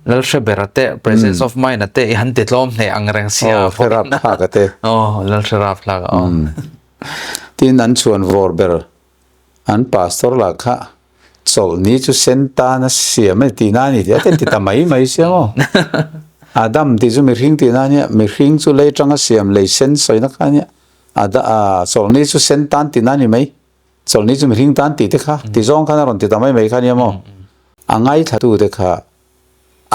[SPEAKER 1] Lalhrebera te presence of mind a te i han ti tlawm hneh ang reng sia.
[SPEAKER 2] Aw hre rap thlak a te.
[SPEAKER 1] Aw lalhre rap thlak a aw.
[SPEAKER 2] Tin an chhuan vawr ber An pastor lah kha chawlhni chu sen tan a siam a ni tihna a ni tih a ten ti ta mai mai sia maw? Adam tih chu mihring tihna a nia, mihring chu lei tanga siam lei sen sawina kha a nia, Ada chawlhni chu sen tan tihna a ni mai, chawlhni chu mihring tan tih te kha ti zawng khan a rawn ti ta mai mai kha a nia maw? A ngaithlatute kha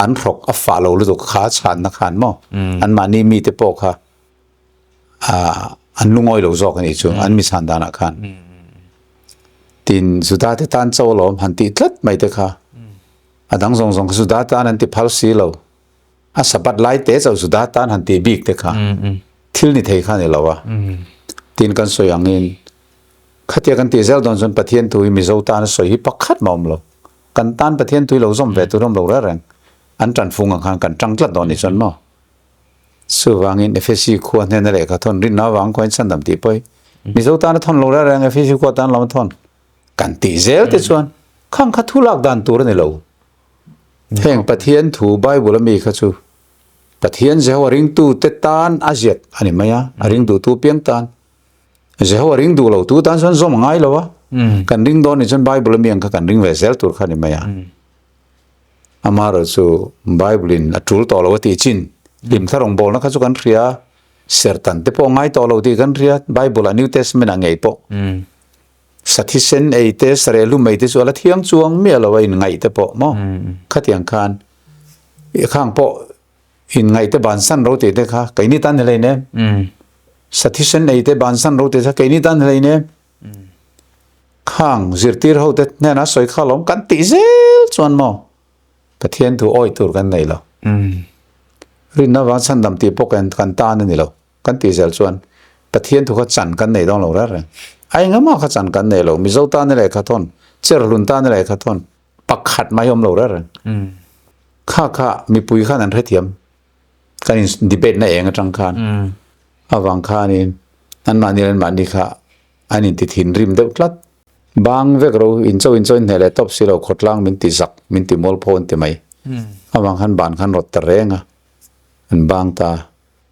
[SPEAKER 2] an hrawk a fah lo lutuk kha a chhanna khan maw? Anmahni mite pawh kha an lungawi lo zawk a nih chu an mi chhan danah khan tin Juda te tan cho alawm han tih tlat mai te kha a dang zawng zawng kha Juda tan an ti phal si lo a Sabbath lai te chauh Juda tan han tih bik te kha thil ni thei kha ni lo a tin kan sawi angin khatia kan tih zel dawn chuan Pathian thu hi Mizo tan a sawi hi pakhat mah awm lo kan tan Pathian thu hi lo zawm ve tur awm lo reng reng an tan fung ang khan kan tang tlat dawn ni chuan maw. Chuvangin Efesi khua hnena lehkha thawn rinna avang khuain chhandam tih pawh hi Mizo tana thawn lo reng reng Efesi khua tan lama thawn kan tih zel te chuan khang kha thu lak dan tur a ni lo. Heng Pathian thu Bible a mi kha chu Pathian Jehovah ringtu te tan a ziak a ni mai a, a ring duhtu piang tan. Jehovah ring duh lo tu tan chuan zawm a ngai lo a, kan ring dawn nih chuan Bible a mi ang kha kan ring ve zel tur kha a ni mai a. Amaherawhchu Bible-in a tul tawh lo a tih chin, hlimthla rawngbawlna kha chu kan hria a, sertan te pawh a ngai tawh lo tih kan hria, Bible-ah New Testament-ah ngei pawh sa thisen ei te, sa rehlum ei te chu a la thiang chuang miah lo a inngaih te pawh maw? Khatiang khan khang pawh inngaih te bansan ro tih te kha keini tan hlein em? Sa thisen ei te bansan ro tih te kha keini tan hlein em? Khang zirtir ho te hnenah sawi kha lawm kan tih zel chuan maw Pathian thu awih tur kan nei lo. Rinna vang chhandam tih pawh kan kan tan a ni lo. Kan tih zel chuan Pathian thu kha chan kan nei dawn lo reng reng. A engemaw kha chan kan nei lo. Mizo tan a lehkha thawn, Cherhlun tan a lehkha thawn pakhat mai awm lo reng reng. Kha kha mipui khan an hrethiam. Kan in debate na eng atang khan avang khanin anmahni leh anmahni kha an inti thinrim deuh tlat. Bang vek ro in cho in cho in hneh leh tawp si lo khawtlang min ti zak min ti mualpho an ti mai. Avang khan ban khan rawt ta reng a an bang ta.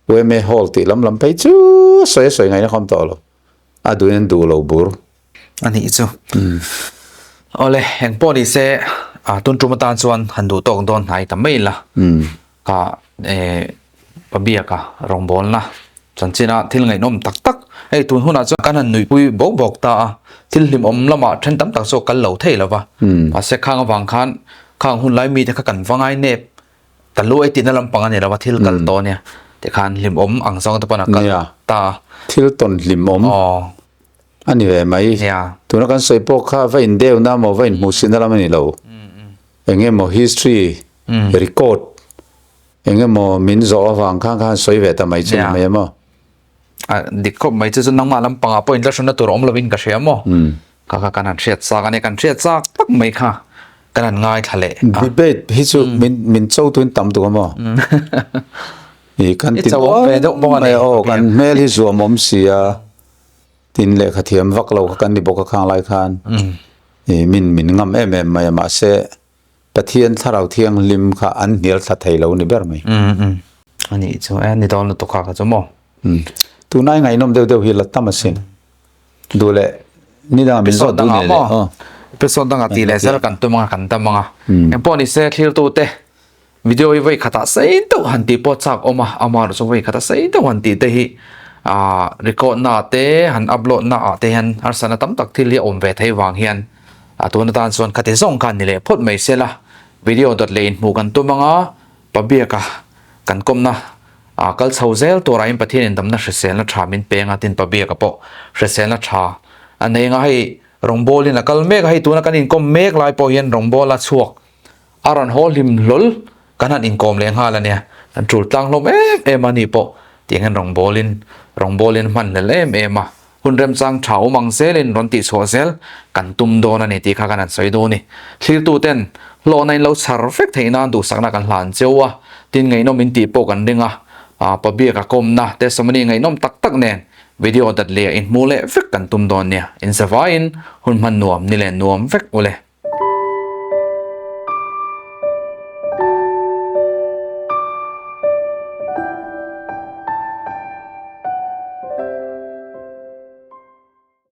[SPEAKER 2] UMA hall tih lam lam phei chu sawi a sawi ngaihna kha awm tawh lo. A duhin an duh lo bur.
[SPEAKER 1] A nih chu. Awle engpawh ni se tun tum atan chuan han duh tawk dawn hnai ta mai la. Ka Pabiaka rawngbawlna chanchina thil ngaihnawm tak tak hei tun hunah chuan kan han nuihpui bawk bawk ta a, thil hlimawm lamah then tam tak chu a kal lo thei lo va, mahse khang avang khan khang hun lai mite kha kan va ngai nep ta luai tihna lampang a ni lo va thil kal tawh ania tikhan hlimawm ang zawng te pawn a kal ta a.
[SPEAKER 2] Thil tawn hlimawm a ni ve mai. Tuna kan sawi pawh kha va indeuhna emaw va inhmuhsihna lam a ni lo. Eng emaw history record eng emaw min zawh avang khan khan sawi ve ta mai chu ni mai emaw.
[SPEAKER 1] A dik khawp mai chu chu nangmah lampangah pawh inla hranna tur a awm lovin ka hria maw. Kha kha kan han hriat chak a nia kan hriat chak tak mai kha kan han ngaithla leh
[SPEAKER 2] a. Debate hi chu min min cho tuin tam tuk a maw. I kan ti mai aw kan hmel hi zuam awm si a. Tin lehkha thiam vak lo kha kan ni bawk a khang lai khan i min min ngam em em mai a mahse Pathian thlarau thianghlim kha an hnial thla thei lo ni ber mai.
[SPEAKER 1] A nih chu e ni dawn lutuk kha kha chu maw.
[SPEAKER 2] Tunai ngaihnawm deuh deuh hi la tam asin. Duh leh Ni dangah min zawt duh leh leh aw.
[SPEAKER 1] Episode dangah tih leh zel kan tum anga kan dam anga. Engpawh ni se thlirtute video hi vawi khatah sei deuh han tih pawh chak awm a, amaherawh chu vawi khatah sei deuh han tih te hi ah record na te han upload na ah te hian harsatna tam tak thil hi a awm ve thei vang hian a tun atan chuan khati zawng khan ni leh phawt mai sela video dawt leh inhmuh kan tum anga Pabiaka kan kawmna ah kal chho zel turah in Pathian in damna hriselna tha min peng a tin Pabiaka pawh hriselna tha a nei anga hei rawngbawl in a kal mek a hei tuna kan inkawm mek lai pawh hian rawngbawl a chhuak a rawn haw hlim hlawl kan han inkawm leh nghal a nia kan tul tlang hlawm em em a ni pawh tiang hian rawngbawl in rawngbawl in hman hlel em em a. Hun remchang tha awm ang zelin rawn tihchhuah zel kan tum dawn a ni tih kha kan han sawi duh a ni. Thlirtuten hlawhna in lo chhar vek theih nan duhsakna kan hlan cheu a, tin ngaihnawm in tih pawh kan ring a, Pabiaka kawmna testimony ngaihnawm tak tak nen video dat leh inhmuh leh vek kan tum dawn nia. Inzavaiin hun hman nuam ni leh nuam vek ule.